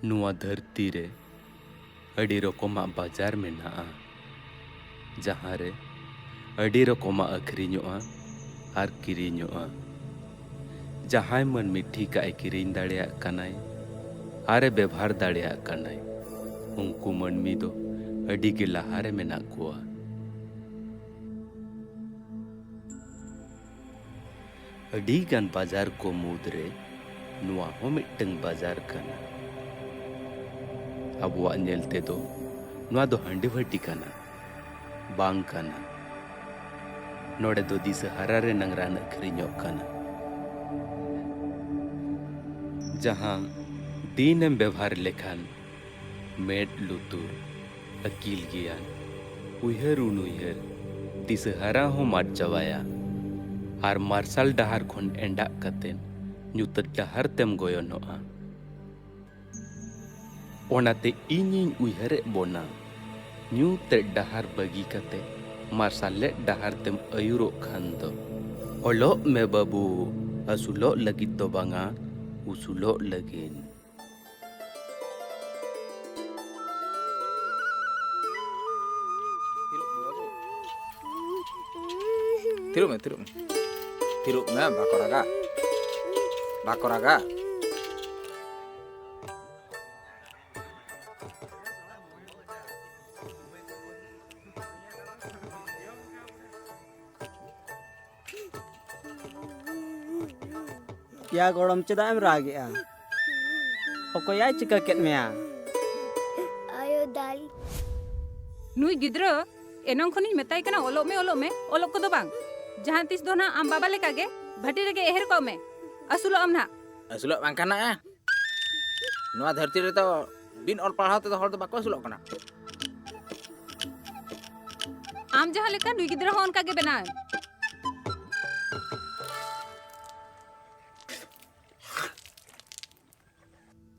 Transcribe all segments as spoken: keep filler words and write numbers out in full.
ᱱᱚᱣᱟ ᱫᱷᱟᱹᱨᱛᱤ ᱨᱮ ᱟᱹᱰᱤ ᱨᱚᱠᱚᱢᱟᱜ ᱵᱟᱡᱟᱨ ᱢᱮᱱᱟᱜᱼᱟ, ᱡᱟᱦᱟᱸ ᱨᱮ ᱟᱹᱰᱤ ᱨᱚᱠᱚᱢᱟᱜ ᱟᱹᱠᱷᱨᱤᱧᱚᱜᱼᱟ ᱟᱨ ᱠᱤᱨᱤᱧᱚᱜᱼᱟ᱾ ᱡᱟᱦᱟᱸᱭ ᱢᱟᱹᱱᱢᱤ ᱴᱷᱤᱠᱟᱜ ᱮ ᱠᱤᱨᱤᱧ ᱫᱟᱲᱮᱭᱟᱜ ᱠᱟᱱᱟᱭ ᱟᱨ ᱮ ᱵᱮᱵᱷᱟᱨ ᱫᱟᱲᱮᱭᱟᱜ ᱠᱟᱱᱟᱭ, ᱩᱱᱠᱩ ᱢᱟᱹᱱᱢᱤ ᱫᱚ ᱟᱹᱰᱤ ᱜᱮ ᱞᱟᱦᱟ ᱨᱮ ᱢᱮᱱᱟᱜ ᱠᱚᱣᱟ᱾ ᱟᱹᱰᱤ ᱜᱟᱱ ᱵᱟᱡᱟᱨ ᱠᱚ ᱢᱩᱫᱽᱨᱮ ᱱᱚᱣᱟ ᱦᱚᱸ ᱢᱤᱫᱴᱟᱝ ᱵᱟᱡᱟᱨ ᱠᱟᱱᱟ᱾ ᱟᱵᱚᱣᱟᱜ ᱧᱮᱞ ᱛᱮᱫᱚ ᱱᱚᱣᱟ ᱫᱚ ᱦᱟᱺᱰᱤ ᱵᱷᱟᱹᱴᱤ ᱠᱟᱱᱟ, ᱵᱟᱝ ᱠᱟᱱᱟ᱾ ᱱᱚᱰᱮ ᱫᱚ ᱫᱤᱥᱟᱹ ᱦᱟᱨᱟ ᱨᱮᱱᱟᱝ ᱨᱟᱱ ᱟᱹᱠᱷᱨᱤᱧᱚᱜ ᱠᱟᱱᱟ, ᱡᱟᱦᱟᱸ ᱫᱤᱱᱮᱢ ᱵᱮᱵᱷᱟᱨ ᱞᱮᱠᱷᱟᱱ ᱢᱮᱫ ᱞᱩᱛᱩᱨ, ᱟᱹᱠᱤᱞ ᱜᱮᱭᱟᱱ, ᱩᱭᱦᱟᱹᱨ ᱩᱱᱩᱭᱦᱟᱹᱨ, ᱫᱤᱥᱟᱹ ᱦᱟᱨᱟ ᱦᱚᱸ ᱟᱫ ᱪᱟᱵᱟᱭᱟ᱾ ᱟᱨ ᱢᱟᱨᱥᱟᱞ ᱰᱟᱦᱟᱨ ᱠᱷᱚᱱ ᱮᱸᱰᱟᱜ ᱠᱟᱛᱮ ᱧᱩᱛᱟᱹᱛ ᱰᱟᱦᱟᱨ ᱛᱮᱢ ᱜᱚᱭᱚᱱᱚᱜᱼᱟ᱾ ᱚᱱᱟᱛᱮ ᱤᱧᱤᱧ ᱩᱭᱦᱟᱹᱨᱮᱫ ᱵᱚᱱᱟ, ᱧᱩᱛᱟᱹᱛ ᱰᱟᱦᱟᱨ ᱵᱟᱹᱜᱤ ᱠᱟᱛᱮ ᱢᱟᱨᱥᱟᱞᱮᱫ ᱰᱟᱦᱟᱨ ᱛᱮᱢ ᱟᱹᱭᱩᱨᱚᱜ ᱠᱷᱟᱱ ᱫᱚ᱾ ᱚᱞᱚᱜ ᱢᱮ ᱵᱟᱹᱵᱩ, ᱟᱹᱥᱩᱞᱚᱜ ᱞᱟᱹᱜᱤᱫ ᱫᱚ ᱵᱟᱝᱟ, ᱩᱥᱩᱞᱚᱜ ᱞᱟᱹᱜᱤᱫ᱾ ᱛᱷᱤᱨᱚᱜ ᱢᱮ, ᱛᱷᱤᱨᱚᱜ ᱢᱮ᱾ ᱛᱷᱤᱨᱚᱜ ᱢᱮ, ᱵᱟᱠᱚ ᱨᱟᱜᱟ᱾ ᱵᱟᱠᱚ ᱨᱟᱜᱟ᱾ ᱭᱟ ᱜᱚᱲᱚᱢ, ᱪᱮᱫᱟᱜ ᱮᱢ ᱨᱟᱜᱮᱜᱼᱟ? ᱚᱠᱚᱭᱟᱭ ᱪᱤᱠᱟᱹ ᱠᱮᱫ ᱢᱮᱭᱟ? ᱟᱭᱳ ᱫᱟᱞ᱾ ᱱᱩᱭ ᱜᱤᱫᱽᱨᱟᱹ ᱮᱱᱟᱝ ᱠᱷᱚᱱᱤᱧ ᱢᱮᱛᱟᱭ ᱠᱟᱱᱟ, "ᱚᱞᱚᱜ ᱢᱮ, ᱚᱞᱚᱜ ᱢᱮ", ᱚᱞᱚᱜ ᱠᱚᱫᱚ ᱵᱟᱝ᱾ ᱡᱟᱦᱟᱸ ᱛᱤᱥ ᱫᱚ ᱱᱟᱜ ᱟᱢ ᱵᱟᱵᱟ ᱞᱮᱠᱟᱜᱮ ᱵᱷᱟᱹᱴᱤ ᱨᱮᱜᱮ ᱮᱦᱮᱨ ᱠᱚᱜ ᱢᱮ᱾ ᱟᱹᱥᱩᱞᱚᱜ ᱟᱢ ᱱᱟᱜ᱾ ᱟᱹᱥᱩᱞᱚᱜ ᱵᱟᱝ ᱠᱷᱟᱱ ᱱᱟᱜ ᱱᱚᱣᱟ ᱫᱷᱟᱹᱨᱛᱤ ᱨᱮᱫᱚ ᱵᱤᱱ ᱚᱞ ᱯᱟᱲᱦᱟᱣ ᱛᱮᱫᱚ ᱦᱚᱲ ᱫᱚ ᱵᱟᱠᱚ ᱟᱹᱥᱩᱞᱚᱜ ᱠᱟᱱᱟ᱾ ᱟᱢ ᱡᱟᱦᱟᱸ ᱞᱮᱠᱟ, ᱱᱩᱭ ᱜᱤᱫᱽᱨᱟᱹ ᱦᱚᱸ ᱚᱱᱠᱟ ᱜᱮ ᱵᱮᱱᱟᱣ ᱮᱢ᱾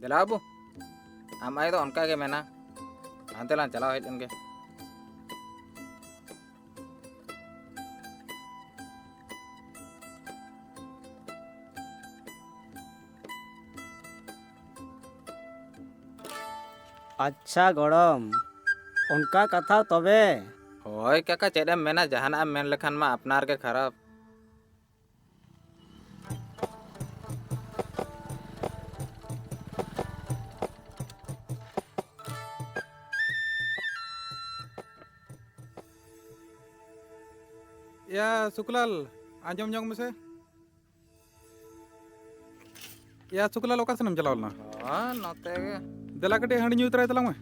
ᱫᱮᱞᱟ ᱵᱟᱹᱵᱩ, ᱟᱢ ᱟᱭᱳ ᱫᱚ ᱚᱱᱠᱟ ᱜᱮ ᱢᱮᱱᱟ᱾ ᱦᱟᱱᱛᱮ ᱞᱟᱝ ᱪᱟᱞᱟᱣ ᱦᱮᱡ ᱞᱮᱱ ᱜᱮ᱾ ᱟᱪᱪᱷᱟ ᱜᱚᱲᱚᱢ, ᱚᱱᱠᱟ ᱠᱟᱛᱷᱟ ᱛᱚᱵᱮ᱾ ᱦᱳᱭ ᱠᱟᱠᱟ, ᱪᱮᱫ ᱮᱢ ᱢᱮᱱᱟ, ᱡᱟᱦᱟᱱᱟᱜ ᱮᱢ ᱢᱮᱱ ᱞᱮᱠᱷᱟᱱ ᱢᱟ ᱟᱯᱱᱟᱨ ᱜᱮ ᱠᱷᱟᱨᱟᱯ᱾ ᱭᱟ ᱥᱩᱠᱞᱟᱞ, ᱟᱸᱡᱚᱢ ᱧᱚᱜ ᱢᱮᱥᱮ᱾ ᱭᱟ ᱥᱩᱠᱞᱟᱞ, ᱚᱠᱟ ᱥᱮᱱᱮᱢ ᱪᱟᱞᱟᱣ ᱞᱮᱱᱟ? ᱦᱚᱸ, ᱱᱚᱛᱮ ᱜᱮ᱾ ᱫᱮᱞᱟ ᱠᱟᱹᱴᱤᱡ ᱦᱟᱺᱰᱤ ᱧᱩ ᱛᱚᱨᱟᱭ ᱛᱟᱞᱟᱝ ᱢᱮ᱾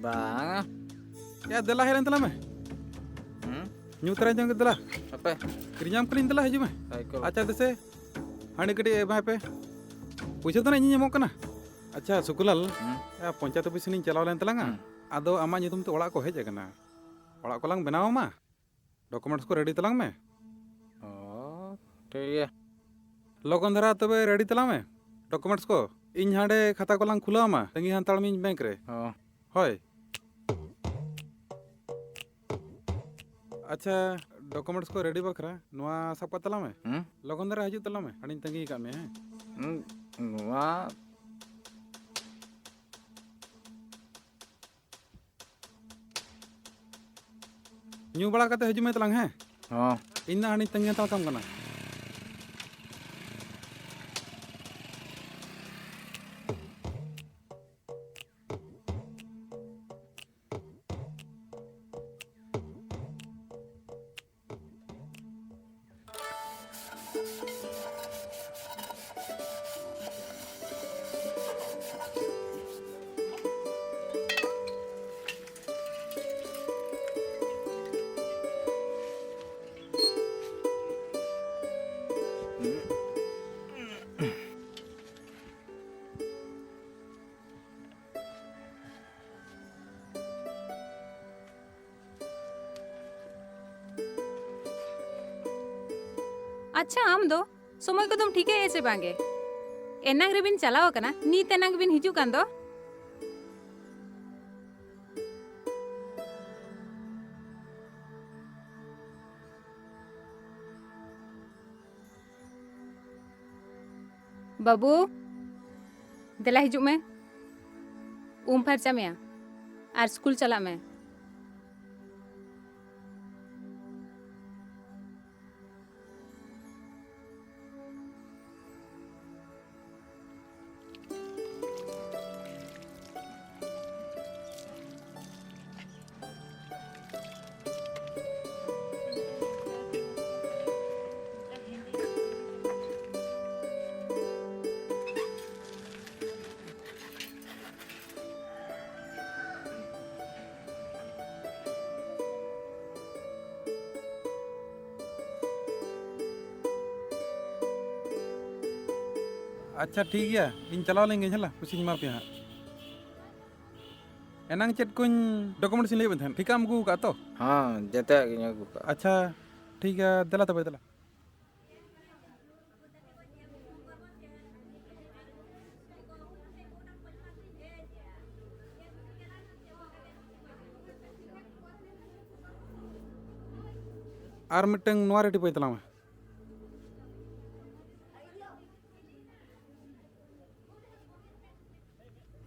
ᱵᱟᱝᱟ᱾ ᱭᱟ, ᱫᱮᱞᱟ ᱦᱮᱡ ᱞᱮᱱ ᱛᱟᱞᱟᱝ ᱢᱮ᱾ ᱦᱩᱸ? ᱧᱩ ᱛᱚᱨᱟᱭ ᱡᱚᱝ ᱜᱮ, ᱫᱮᱞᱟ᱾ ᱦᱟᱯᱮ᱾ ᱠᱤᱨᱤᱧᱟᱢ ᱠᱟᱹᱱᱟᱹᱧ, ᱫᱮᱞᱟ, ᱦᱤᱡᱩᱜ ᱢᱮ᱾ ᱦᱳᱭ, ᱠᱚ᱾ ᱟᱪᱪᱷᱟ, ᱫᱮᱥᱮ, ᱦᱟᱺᱰᱤ ᱠᱟᱹᱴᱤᱡ ᱮᱢᱟᱭ ᱯᱮ᱾ ᱯᱩᱭᱥᱟᱹ ᱫᱚ ᱱᱟᱜ ᱤᱧᱤᱧ ᱮᱢᱚᱜ ᱠᱟᱱᱟ᱾ ᱟᱪᱪᱷᱟ, ᱥᱩᱠᱞᱟᱞ, ᱦᱩᱸ᱾ ᱭᱟ, ᱯᱚᱧᱪᱟᱭᱮᱛ ᱚᱯᱷᱤᱥ ᱥᱮᱱᱤᱧ ᱪᱟᱞᱟᱣ ᱞᱮᱱ ᱛᱟᱞᱟᱝᱟ᱾ ᱦᱩᱸ᱾ ᱟᱫᱚ ᱟᱢᱟᱜ ᱧᱩᱛᱩᱢ ᱛᱮ ᱚᱲᱟᱜ ᱠᱚ ᱦᱮᱡ ᱟᱠᱟᱱᱟ᱾ ᱚᱲᱟᱜ ᱠᱚᱞᱟᱝ ᱵᱮᱱᱟᱣ ᱟᱢᱟ᱾ ᱰᱚᱠᱩᱢᱮᱱᱴᱥ ᱠᱚ ᱨᱮᱰᱤ ᱛᱟᱞᱟᱝ ᱢᱮ᱾ ᱚ, ᱴᱷᱤᱠ ᱜᱮᱭᱟ᱾ ᱞᱚᱜᱚᱱ ᱫᱷᱟᱨᱟ ᱛᱚᱵᱮ ᱨᱮᱰᱤ ᱛᱟᱞᱟᱝ ᱢᱮ ᱰᱚᱠᱩᱢᱮᱱᱴᱥ ᱠᱚ᱾ ᱤᱧ ᱦᱟᱸᱰᱮ ᱠᱷᱟᱛᱟ ᱠᱚᱞᱟᱝ ᱠᱷᱩᱞᱟᱹᱣ ᱟᱢᱟ, ᱛᱟᱺᱜᱤ ᱦᱟᱛᱟᱲ ᱢᱤᱭᱟᱹᱧ ᱵᱮᱝᱠ ᱨᱮ᱾ ᱚ᱾ ᱦᱳᱭ᱾ ᱟᱪᱪᱷᱟ, ᱰᱚᱠᱩᱢᱮᱱᱴᱥ ᱠᱚ ᱨᱮᱰᱤ ᱵᱟᱠᱷᱨᱟ ᱱᱚᱣᱟ ᱥᱟᱵ ᱠᱟᱜ ᱛᱟᱞᱟᱝ ᱢᱮ᱾ ᱦᱩᱸ? ᱞᱚᱜᱚᱱ ᱫᱷᱟᱨᱟ ᱦᱤᱡᱩᱜ ᱛᱟᱞᱟᱝ ᱢᱮ, ᱦᱟᱸᱰᱮᱧ ᱛᱟᱺᱜᱤ ᱟᱠᱟᱫ ᱢᱮᱭᱟ, ᱦᱮᱸ? ᱦᱩᱸ, ᱱᱚᱣᱟ ᱧᱩ ᱵᱟᱲᱟ ᱠᱟᱛᱮ ᱦᱤᱡᱩᱜ ᱢᱮ ᱛᱟᱞᱟᱝ, ᱦᱮᱸ? ᱦᱚᱸ᱾ ᱤᱧ ᱫᱚ ᱦᱟᱸᱰᱮᱧ ᱛᱟᱺᱜᱤ ᱦᱟᱛᱟᱲ ᱠᱟᱢ ᱠᱟᱱᱟ᱾ ᱟᱪᱪᱷᱟ, ᱟᱢ ᱫᱚ ᱥᱚᱢᱚᱭ ᱠᱚᱫᱚᱢ ᱴᱷᱤᱠᱟᱹᱭᱮᱫᱼᱟ ᱥᱮ ᱵᱟᱝᱜᱮ? ᱮᱱᱟᱝ ᱨᱮᱵᱤᱱ ᱪᱟᱞᱟᱣ ᱟᱠᱟᱱᱟ, ᱱᱤᱛ ᱮᱱᱟᱝ ᱵᱤᱱ ᱦᱤᱡᱩᱜ ᱠᱟᱱ ᱫᱚ᱾ ᱵᱟᱹᱵᱩ, ᱫᱮᱞᱟ ᱦᱤᱡᱩᱜ ᱢᱮ᱾ ᱩᱢ ᱯᱷᱟᱨᱪᱟ ᱢᱮᱭᱟ ᱟᱨ ᱥᱠᱩᱞ ᱪᱟᱞᱟᱜ ᱢᱮ᱾ ᱟᱪᱪᱷᱟ, ᱴᱷᱤᱠ ᱜᱮᱭᱟ, ᱤᱧ ᱪᱟᱞᱟᱣ ᱞᱮᱱ ᱜᱤᱧ, ᱦᱮᱞᱟ, ᱯᱚᱭᱥᱟᱧ ᱮᱢᱟ ᱯᱮᱭᱟ ᱦᱟᱸᱜ᱾ ᱮᱱᱟᱝ ᱪᱮᱫ ᱠᱚᱧ documents ᱤᱧ ᱞᱟᱹᱭᱟᱫ ᱢᱮ ᱛᱟᱦᱮᱸᱫ, ᱴᱷᱤᱠᱟᱢ ᱟᱹᱜᱩ ᱟᱠᱟᱫ ᱛᱚ? ᱦᱮᱸ, ᱡᱮᱛᱮᱭᱟᱜ ᱜᱤᱧ ᱟᱹᱜᱩ ᱠᱟᱜᱼᱟ᱾ ᱟᱪᱪᱷᱟ, ᱴᱷᱤᱠ ᱜᱮᱭᱟ, ᱫᱮᱞᱟ ᱛᱚᱵᱮ, ᱫᱮᱞᱟ᱾ ᱟᱨ ᱢᱤᱫᱴᱟᱝ ᱱᱚᱣᱟ ᱨᱮ ᱴᱤᱯᱟᱹᱭ ᱛᱟᱞᱟᱝ ᱢᱮ᱾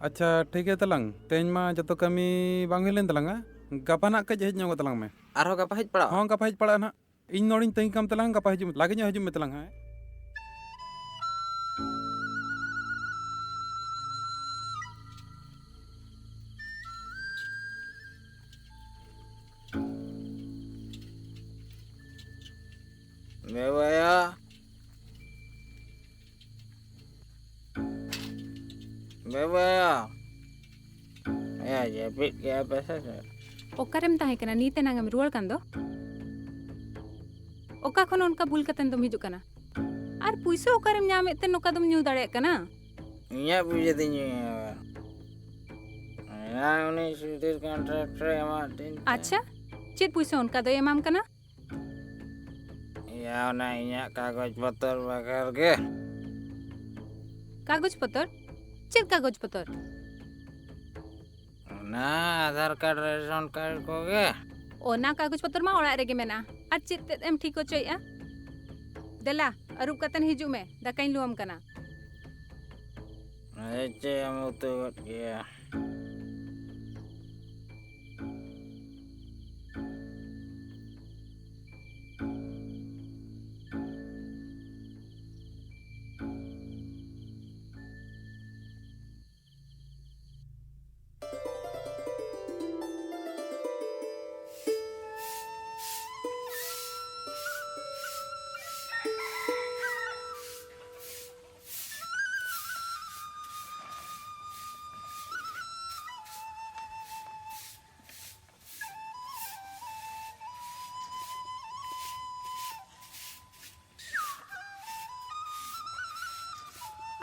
ᱟᱪᱪᱷᱟ, ᱴᱷᱤᱠ ᱜᱮᱭᱟ ᱛᱟᱞᱟᱝ, ᱛᱮᱦᱮᱧ ᱢᱟ ᱡᱚᱛᱚ ᱠᱟᱹᱢᱤ ᱵᱟᱝ ᱦᱩᱭ ᱞᱮᱱ ᱛᱟᱞᱟᱝᱟ, ᱜᱟᱯᱟ ᱱᱟᱜ ᱠᱟᱹᱡ ᱦᱮᱡ ᱧᱚᱜᱚᱜ ᱛᱟᱞᱟᱝ ᱢᱮ᱾ ᱟᱨᱦᱚᱸ ᱜᱟᱯᱟ ᱦᱮᱡ ᱯᱟᱲᱟᱜᱼᱟ? ᱦᱚᱸ, ᱜᱟᱯᱟ ᱦᱮᱡ ᱯᱟᱲᱟᱜᱼᱟ ᱱᱟᱜ᱾ ᱤᱧ ᱱᱚᱰᱮᱧ ᱛᱟᱺᱜᱤ ᱠᱟᱢ ᱛᱟᱞᱟᱝ, ᱜᱟᱯᱟ ᱦᱤᱡᱩᱜ ᱢᱮ, ᱞᱟᱜᱮ ᱧᱚᱜ ᱦᱤᱡᱩᱜ ᱢᱮ ᱛᱟᱞᱟᱝ ᱦᱟᱸᱜ᱾ ᱵᱮᱵᱟᱭᱟ, ᱵᱮᱵᱟᱭᱟ᱾ ᱮᱭᱟ, ᱡᱟᱹᱯᱤᱫ ᱠᱮᱜᱼᱟ ᱯᱮ ᱥᱮ ᱪᱮᱫ? ᱚᱠᱟᱨᱮᱢ ᱛᱟᱦᱮᱸ ᱠᱟᱱᱟ? ᱱᱤᱛ ᱮᱱᱟᱝ ᱮᱢ ᱨᱩᱣᱟᱹᱲ ᱠᱟᱱ ᱫᱚ? ᱚᱠᱟ ᱠᱷᱚᱱ ᱚᱱᱠᱟ ᱵᱷᱩᱞ ᱠᱟᱛᱮᱱ ᱫᱚᱢ ᱦᱤᱡᱩᱜ ᱠᱟᱱᱟ? ᱟᱨ ᱯᱩᱭᱥᱟᱹ ᱚᱠᱟᱨᱮᱢ ᱧᱟᱢᱮᱫ ᱛᱮ ᱱᱚᱝᱠᱟ ᱫᱚᱢ ᱧᱩ ᱫᱟᱲᱮᱭᱟᱜ ᱠᱟᱱᱟ? ᱤᱧᱟᱹᱜ ᱯᱩᱭᱥᱟᱹ ᱛᱤᱧ ᱧᱩᱭᱟ? ᱮᱱᱟᱝ ᱩᱱᱤ ᱥᱩᱫᱷᱤᱨ contractor ᱮᱢᱟᱫ ᱛᱤᱧ ᱛᱟᱦᱮᱸ᱾ ᱟᱪᱪᱷᱟ, ᱪᱮᱫ ᱯᱩᱭᱥᱟᱹ ᱚᱱᱠᱟ ᱫᱚᱭ ᱮᱢᱟᱢ ᱠᱟᱱᱟ? ᱭᱟ, ᱚᱱᱟ ᱤᱧᱟᱹᱜ ᱠᱟᱜᱚᱡᱽ ᱯᱚᱛᱚᱨ ᱵᱟᱠᱷᱟᱨ ᱜᱮ᱾ ᱠᱟᱜᱚᱡᱽ ᱯᱚᱛᱚᱨ? ᱪᱮᱫ ᱠᱟᱜᱚᱡᱽ ᱯᱚᱛᱚᱨ? ᱚᱱᱟ ᱟᱫᱷᱟᱨ ᱠᱟᱨᱰ, ᱨᱮᱥᱚᱱ ᱠᱟᱨᱰ ᱠᱚᱜᱮ᱾ ᱚᱱᱟ ᱠᱟᱜᱚᱡᱽ ᱯᱚᱛᱚᱨ ᱢᱟ ᱚᱲᱟᱜ ᱨᱮᱜᱮ ᱢᱮᱱᱟᱜᱼᱟ᱾ ᱟᱨ ᱪᱮᱫ ᱛᱮᱫ ᱮᱢ ᱴᱷᱤᱠ ᱦᱚᱪᱚᱭᱮᱫᱼᱟ? ᱫᱮᱞᱟ, ᱟᱹᱨᱩᱵ ᱠᱟᱛᱮᱱ ᱦᱤᱡᱩᱜ ᱢᱮ, ᱫᱟᱠᱟᱧ ᱞᱩᱣᱟᱢ ᱠᱟᱱᱟ᱾ ᱟᱫᱚ ᱪᱮᱫ ᱮᱢ ᱩᱛᱩ ᱜᱚᱫ ᱠᱮᱭᱟ?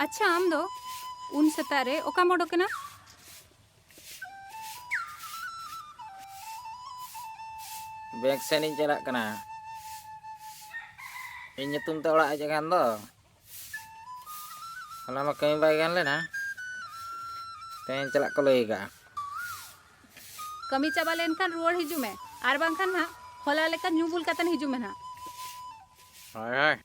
ᱟᱪᱪᱷᱟ, ᱟᱢ ᱫᱚ ᱩᱱ ᱥᱮᱛᱟᱜ ᱨᱮ ᱚᱠᱟᱢ ᱚᱰᱚᱠ ᱮᱱᱟ? ᱵᱮᱝᱠ ᱥᱮᱱ ᱤᱧ ᱪᱟᱞᱟᱜ ᱠᱟᱱᱟ᱾ ᱤᱧ ᱧᱩᱛᱩᱢ ᱛᱮ ᱚᱲᱟᱜ ᱦᱮᱡ ᱟᱠᱟᱱ ᱫᱚ᱾ ᱦᱚᱞᱟ ᱢᱟ ᱠᱟᱹᱢᱤ ᱵᱟᱭ ᱜᱟᱱ ᱞᱮᱱᱟ, ᱛᱮᱦᱮᱧ ᱪᱟᱞᱟᱜ ᱠᱚ ᱞᱟᱹᱭ ᱟᱠᱟᱫᱼᱟ᱾ ᱠᱟᱹᱢᱤ ᱪᱟᱵᱟ ᱞᱮᱱᱠᱷᱟᱱ ᱨᱩᱣᱟᱹᱲ ᱦᱤᱡᱩᱜ ᱢᱮ, ᱟᱨ ᱵᱟᱝᱠᱷᱟᱱ ᱱᱟᱦᱟᱜ ᱦᱚᱞᱟ ᱞᱮᱠᱟ ᱧᱩ ᱵᱩᱞ ᱠᱟᱛᱮᱱ ᱦᱤᱡᱩᱜ ᱢᱮ ᱱᱟᱦᱟᱜ᱾ ᱦᱳᱭ, ᱦᱳᱭ᱾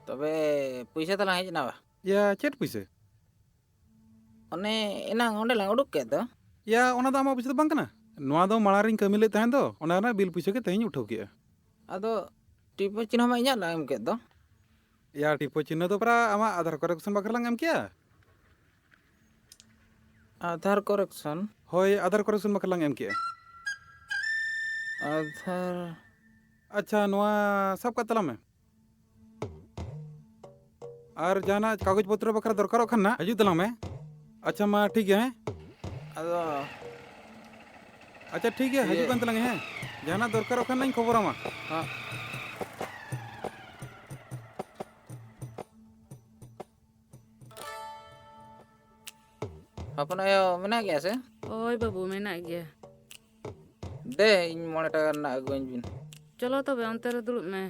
ᱛᱚᱵᱮ ᱯᱩᱭᱥᱟᱹ ᱛᱟᱞᱟᱝ ᱦᱮᱡ ᱮᱱᱟ ᱵᱟ? ᱭᱟ, ᱪᱮᱫ ᱯᱩᱭᱥᱟᱹ? ᱚᱱᱮ ᱮᱱᱟᱝ ᱚᱸᱰᱮ ᱞᱟᱝ ᱩᱰᱩᱠ ᱠᱮᱫ ᱫᱚ᱾ ᱭᱟ, ᱚᱱᱟ ᱫᱚ ᱟᱢᱟᱜ ᱯᱩᱭᱥᱟᱹ ᱫᱚ ᱵᱟᱝ ᱠᱟᱱᱟ᱾ ᱱᱚᱣᱟ ᱫᱚ ᱢᱟᱲᱟᱝ ᱨᱤᱧ ᱠᱟᱹᱢᱤ ᱞᱮᱫ ᱛᱟᱦᱮᱸ ᱫᱚ, ᱚᱱᱟ ᱨᱮᱱᱟᱜ ᱵᱤᱞ ᱯᱩᱭᱥᱟᱹ ᱜᱮ ᱛᱮᱦᱮᱧ ᱩᱴᱷᱟᱹᱣ ᱠᱮᱜᱼᱟ᱾ ᱟᱫᱚ ᱴᱤᱯᱚ ᱪᱤᱱᱦᱟᱹ ᱢᱟ ᱤᱧᱟᱹᱜ ᱞᱟᱝ ᱮᱢ ᱠᱮᱫ ᱫᱚ᱾ ᱭᱟ, ᱴᱤᱯᱚ ᱪᱤᱱᱦᱟᱹ ᱫᱚ ᱯᱟᱨᱟ ᱟᱢᱟᱜ ᱟᱫᱷᱟᱨ correction ᱵᱟᱠᱷᱨᱟ ᱞᱟᱝ ᱮᱢ ᱠᱮᱜᱼᱟ᱾ ᱟᱫᱷᱟᱨ correction? ᱦᱳᱭ, ᱟᱫᱷᱟᱨ correction ᱵᱟᱠᱷᱨᱟ ᱞᱟᱝ ᱮᱢ ᱠᱮᱜᱼᱟ᱾ ᱟᱫᱷᱟᱨ? ᱟᱪᱪᱷᱟ, ᱱᱚᱣᱟ ᱥᱟᱵ ᱠᱟᱜ ᱛᱟᱞᱟᱝ ᱢᱮ᱾ ᱟᱨ ᱡᱟᱦᱟᱱᱟᱜ ᱠᱟᱜᱚᱡᱽ ᱯᱚᱛᱨᱚ ᱵᱟᱠᱷᱨᱟ ᱫᱚᱨᱠᱟᱨᱚᱜ ᱠᱷᱟᱱ ᱱᱟᱜ, ᱦᱤᱡᱩᱜ ᱛᱟᱞᱟᱝ ᱢᱮ᱾ ᱟᱪᱪᱷᱟ, ᱢᱟ ᱴᱷᱤᱠ ᱜᱮᱭᱟ, ᱦᱮᱸ᱾ ᱟᱫᱚ ᱟᱪᱪᱷᱟ, ᱴᱷᱤᱠ ᱜᱮᱭᱟ, ᱤᱭᱟᱹ ᱦᱤᱡᱩᱜ ᱠᱟᱱ ᱛᱟᱞᱟᱝ ᱦᱮᱸ᱾ ᱡᱟᱦᱟᱱᱟᱜ ᱫᱚᱨᱠᱟᱨᱚᱜ ᱠᱷᱟᱱ ᱱᱟᱜ ᱤᱧ ᱠᱷᱚᱵᱚᱨᱟᱢᱟ᱾ ᱦᱮᱸ᱾ ᱦᱚᱯᱚᱱ ᱟᱭᱳ ᱢᱮᱱᱟᱜ ᱜᱮᱭᱟ ᱥᱮ? ᱦᱳᱭ ᱵᱟᱹᱵᱩ, ᱢᱮᱱᱟᱜ ᱜᱮᱭᱟ᱾ ᱫᱮ, ᱤᱧ ᱢᱚᱬᱮ ᱴᱟᱠᱟ ᱨᱮᱱᱟᱜ ᱟᱹᱜᱩᱣᱟᱹᱧ ᱵᱤᱱ᱾ ᱪᱚᱞᱚ ᱛᱚᱵᱮ, ᱚᱱᱛᱮ ᱨᱮ ᱫᱩᱲᱩᱵ ᱢᱮ᱾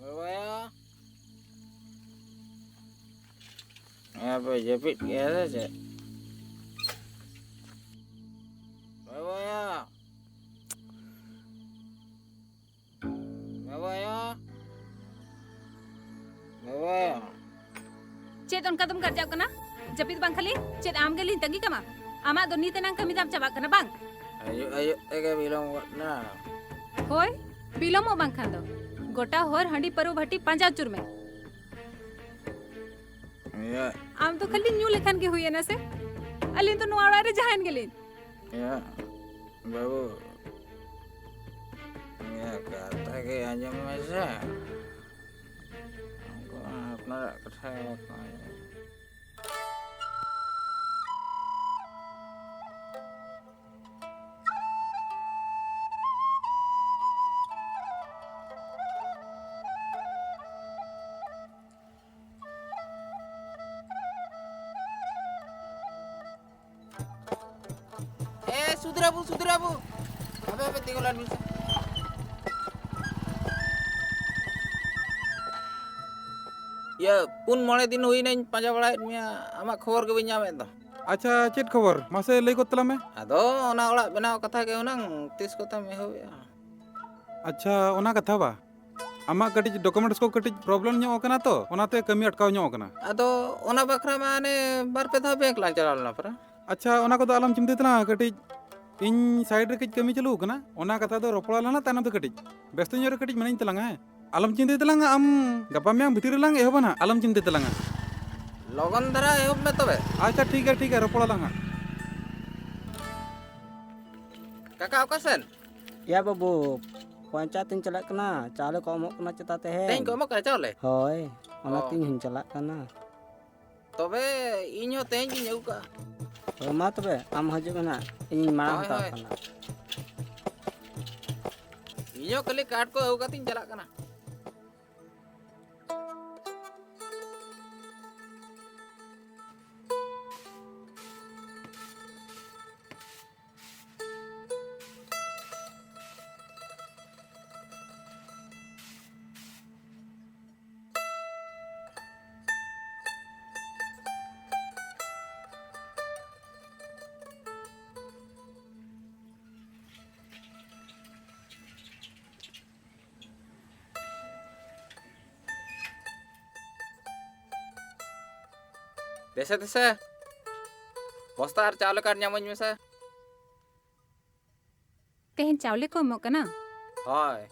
ᱵᱟᱵᱟᱭᱟ᱾ ᱟᱯᱮ ᱡᱟᱹᱯᱤᱫ ᱠᱮᱜᱼᱟ ᱥᱮ ᱪᱮᱫ? ᱵᱟᱵᱟᱭᱟ᱾ ᱵᱟᱵᱟᱭᱟ᱾ ᱵᱟᱵᱟᱭᱟ᱾ ᱪᱮᱫ ᱚᱱᱠᱟ ᱫᱚᱢ ᱜᱟᱨᱡᱟᱣ ᱠᱟᱱᱟ? ᱡᱟᱹᱯᱤᱫ ᱵᱟᱝ ᱠᱷᱟᱹᱞᱤ ᱪᱮᱫ ᱟᱢ ᱜᱮᱞᱤᱧ ᱛᱟᱺᱜᱤ ᱠᱟᱢᱟ? ᱟᱢᱟᱜ ᱫᱚ ᱱᱤᱛ ᱮᱱᱟᱝ ᱠᱟᱹᱢᱤ ᱛᱟᱢ ᱪᱟᱵᱟᱜ ᱠᱟᱱᱟ ᱵᱟᱝ? ᱟᱭᱩᱵ ᱟᱭᱩᱵ ᱛᱮᱜᱮ ᱵᱤᱞᱚᱢ ᱜᱚᱫ ᱱᱟ᱾ ᱦᱳᱭ, ᱵᱤᱞᱚᱢᱚᱜ ᱵᱟᱝ ᱠᱷᱟᱱ ᱫᱚ ᱜᱚᱴᱟ ᱦᱚᱨ ᱦᱟᱺᱰᱤ ᱯᱟᱹᱨᱩ ᱵᱷᱟᱹᱴᱤ ᱯᱟᱸᱡᱟ ᱟᱹᱪᱩᱨ ᱢᱮ᱾ ᱤᱭᱟᱹ᱾ ᱟᱢ ᱫᱚ ᱠᱷᱟᱹᱞᱤ ᱧᱩ ᱞᱮᱠᱷᱟᱱ ᱜᱮ ᱦᱩᱭᱮᱱᱟ ᱥᱮ? ᱟᱹᱞᱤᱧ ᱫᱚ ᱱᱚᱣᱟ ᱚᱲᱟᱜ ᱨᱮ ᱡᱟᱦᱟᱸᱭᱮᱱ ᱜᱮᱞᱤᱧ᱾ ᱤᱭᱟᱹ, ᱵᱟᱹᱵᱩ, ᱤᱧᱟᱹᱜ ᱠᱟᱛᱷᱟ ᱜᱮ ᱟᱸᱡᱚᱢ ᱢᱮᱥᱮ᱾ ᱩᱱᱠᱩ ᱢᱟ ᱟᱯᱱᱟᱨᱟᱜ ᱠᱟᱛᱷᱟ ᱜᱮ ᱵᱟᱠᱚ ᱟᱸᱡᱚᱢᱟ᱾ ᱮ, ᱥᱩᱫᱷᱤᱨ ᱵᱟᱹᱵᱩ, ᱥᱩᱫᱷᱤᱨ ᱵᱟᱹᱵᱩ᱾ ᱦᱟᱯᱮ, ᱦᱟᱯᱮ, ᱛᱤᱸᱜᱩ ᱞᱮᱱ ᱵᱤᱱ ᱥᱮ᱾ ᱤᱭᱟᱹ, ᱯᱩᱱ ᱢᱚᱬᱮ ᱫᱤᱱ ᱦᱩᱭᱱᱟᱧ ᱯᱟᱸᱡᱟ ᱵᱟᱲᱟᱭᱮᱫ ᱢᱮᱭᱟ, ᱟᱢᱟᱜ ᱠᱷᱚᱵᱚᱨ ᱜᱮ ᱵᱟᱹᱧ ᱧᱟᱢᱮᱫ ᱫᱚ᱾ ᱟᱪᱪᱷᱟ, ᱪᱮᱫ ᱠᱷᱚᱵᱚᱨ? ᱢᱟᱥᱮ ᱞᱟᱹᱭ ᱜᱚᱫ ᱛᱟᱞᱟᱝ ᱢᱮ᱾ ᱟᱫᱚ ᱚᱱᱟ ᱚᱲᱟᱜ ᱵᱮᱱᱟᱣ ᱠᱟᱛᱷᱟ ᱜᱮ ᱦᱩᱱᱟᱹᱝ, ᱛᱤᱥ ᱠᱚᱛᱮᱢ ᱮᱦᱚᱵᱮᱜᱼᱟ? ᱟᱪᱪᱷᱟ, ᱚᱱᱟ ᱠᱟᱛᱷᱟ ᱵᱟ᱾ ᱟᱢᱟᱜ ᱠᱟᱹᱴᱤᱡ documents ᱠᱚ ᱠᱟᱹᱴᱤᱡ problem ᱧᱚᱜ ᱟᱠᱟᱱᱟ ᱛᱚ, ᱚᱱᱟᱛᱮ ᱠᱟᱹᱢᱤ ᱟᱴᱠᱟᱣ ᱧᱚᱜ ᱟᱠᱟᱱᱟ᱾ ᱟᱫᱚ ᱚᱱᱟ ᱵᱟᱠᱷᱨᱟ ᱢᱟ ᱦᱟᱱᱮ ᱵᱟᱨ ᱯᱮ ᱫᱷᱟᱣ bank ᱞᱟᱝ ᱪᱟᱞᱟᱣ ᱞᱮᱱᱟ ᱯᱟᱨᱟ᱾ ᱟᱪᱪᱷᱟ, ᱚᱱᱟ ᱠᱚᱫᱚ ᱟᱞᱚᱢ ᱪᱤᱱᱛᱟᱹᱭ ᱛᱟᱞᱟᱝᱟ, ᱠᱟᱹᱴᱤᱡ ᱤᱧ side ᱨᱮ ᱠᱟᱹᱡ ᱠᱟᱹᱢᱤ ᱪᱟᱹᱞᱩ ᱟᱠᱟᱱᱟ, ᱚᱱᱟ ᱠᱟᱛᱷᱟ ᱫᱚ ᱨᱚᱯᱚᱲ ᱟᱞᱟᱝ ᱛᱟᱭᱱᱚᱢ ᱛᱮ᱾ ᱠᱟᱹᱴᱤᱡ ᱵᱮᱥᱛᱚ ᱧᱚᱜ ᱨᱮ ᱠᱟᱹᱴᱤᱡ ᱢᱤᱱᱟᱹᱧ ᱛᱟᱞᱟᱝᱟ, ᱦᱮᱸ? ᱟᱞᱚᱢ ᱪᱤᱱᱛᱟᱹᱭ ᱛᱟᱞᱟᱝᱟ, ᱟᱢ ᱜᱟᱯᱟ ᱢᱮᱭᱟᱝ ᱵᱷᱤᱛᱤᱨ ᱨᱮᱞᱟᱝ ᱮᱦᱚᱵᱟ ᱱᱟᱦᱟᱜ, ᱟᱞᱚᱢ ᱪᱤᱱᱛᱟᱹᱭ ᱛᱟᱞᱟᱝᱟ᱾ ᱞᱚᱜᱚᱱ ᱫᱷᱟᱨᱟ ᱮᱦᱚᱵ ᱢᱮ ᱛᱚᱵᱮ᱾ ᱟᱪᱪᱷᱟ, ᱴᱷᱤᱠ ᱜᱮᱭᱟ, ᱴᱷᱤᱠ ᱜᱮᱭᱟ, ᱨᱚᱯᱚᱲ ᱟᱞᱟᱝ ᱦᱟᱸᱜ᱾ ᱠᱟᱠᱟ, ᱚᱠᱟ ᱥᱮᱱ? ᱭᱟ ᱵᱟᱹᱵᱩ, ᱯᱚᱧᱪᱟᱭᱮᱛ ᱤᱧ ᱪᱟᱞᱟᱜ ᱠᱟᱱᱟ, ᱪᱟᱣᱞᱮ ᱠᱚ ᱮᱢᱚᱜ ᱠᱟᱱᱟ ᱪᱮᱛᱟ ᱛᱮᱦᱮᱧ? ᱛᱮᱦᱮᱧ ᱠᱚ ᱮᱢᱚᱜ ᱠᱟᱱᱟ ᱪᱟᱣᱞᱮ? ᱦᱳᱭ, ᱚᱱᱟ ᱚ᱾ ᱛᱮᱧ ᱦᱚᱧ ᱪᱟᱞᱟᱜ ᱠᱟᱱᱟ᱾ ᱛᱚᱵᱮ ᱤᱧ ᱦᱚᱸ ᱛᱮᱦᱮᱧ ᱜᱤᱧ ᱟᱹᱜᱩ ᱠᱟᱜᱼᱟ᱾ ᱦᱳᱭ, ᱢᱟ ᱛᱚᱵᱮ, ᱟᱢ ᱦᱤᱡᱩᱜ ᱢᱮ ᱱᱟᱦᱟᱜ, ᱤᱧᱤᱧ ᱢᱟᱲᱟᱝ ᱦᱳᱭ, ᱦᱟᱛᱟᱲ ᱦᱳᱭ᱾ ᱠᱟᱱᱟ᱾ ᱤᱧ ᱦᱚᱸ ᱠᱷᱟᱹᱞᱤ ᱠᱟᱴ ᱠᱚ ᱟᱹᱜᱩ ᱠᱟᱛᱮᱧ ᱪᱟᱞᱟᱜ ᱠᱟᱱᱟ᱾ ᱫᱮᱥᱮ, ᱫᱮᱥᱮ, ᱵᱚᱥᱛᱟ ᱟᱨ ᱪᱟᱣᱞᱮ ᱠᱟᱴ ᱧᱟᱢᱟᱹᱧ ᱢᱮᱥᱮ᱾ ᱛᱮᱦᱮᱧ ᱪᱟᱣᱞᱮ ᱠᱚ ᱮᱢᱚᱜ ᱠᱟᱱᱟ? ᱦᱳᱭ᱾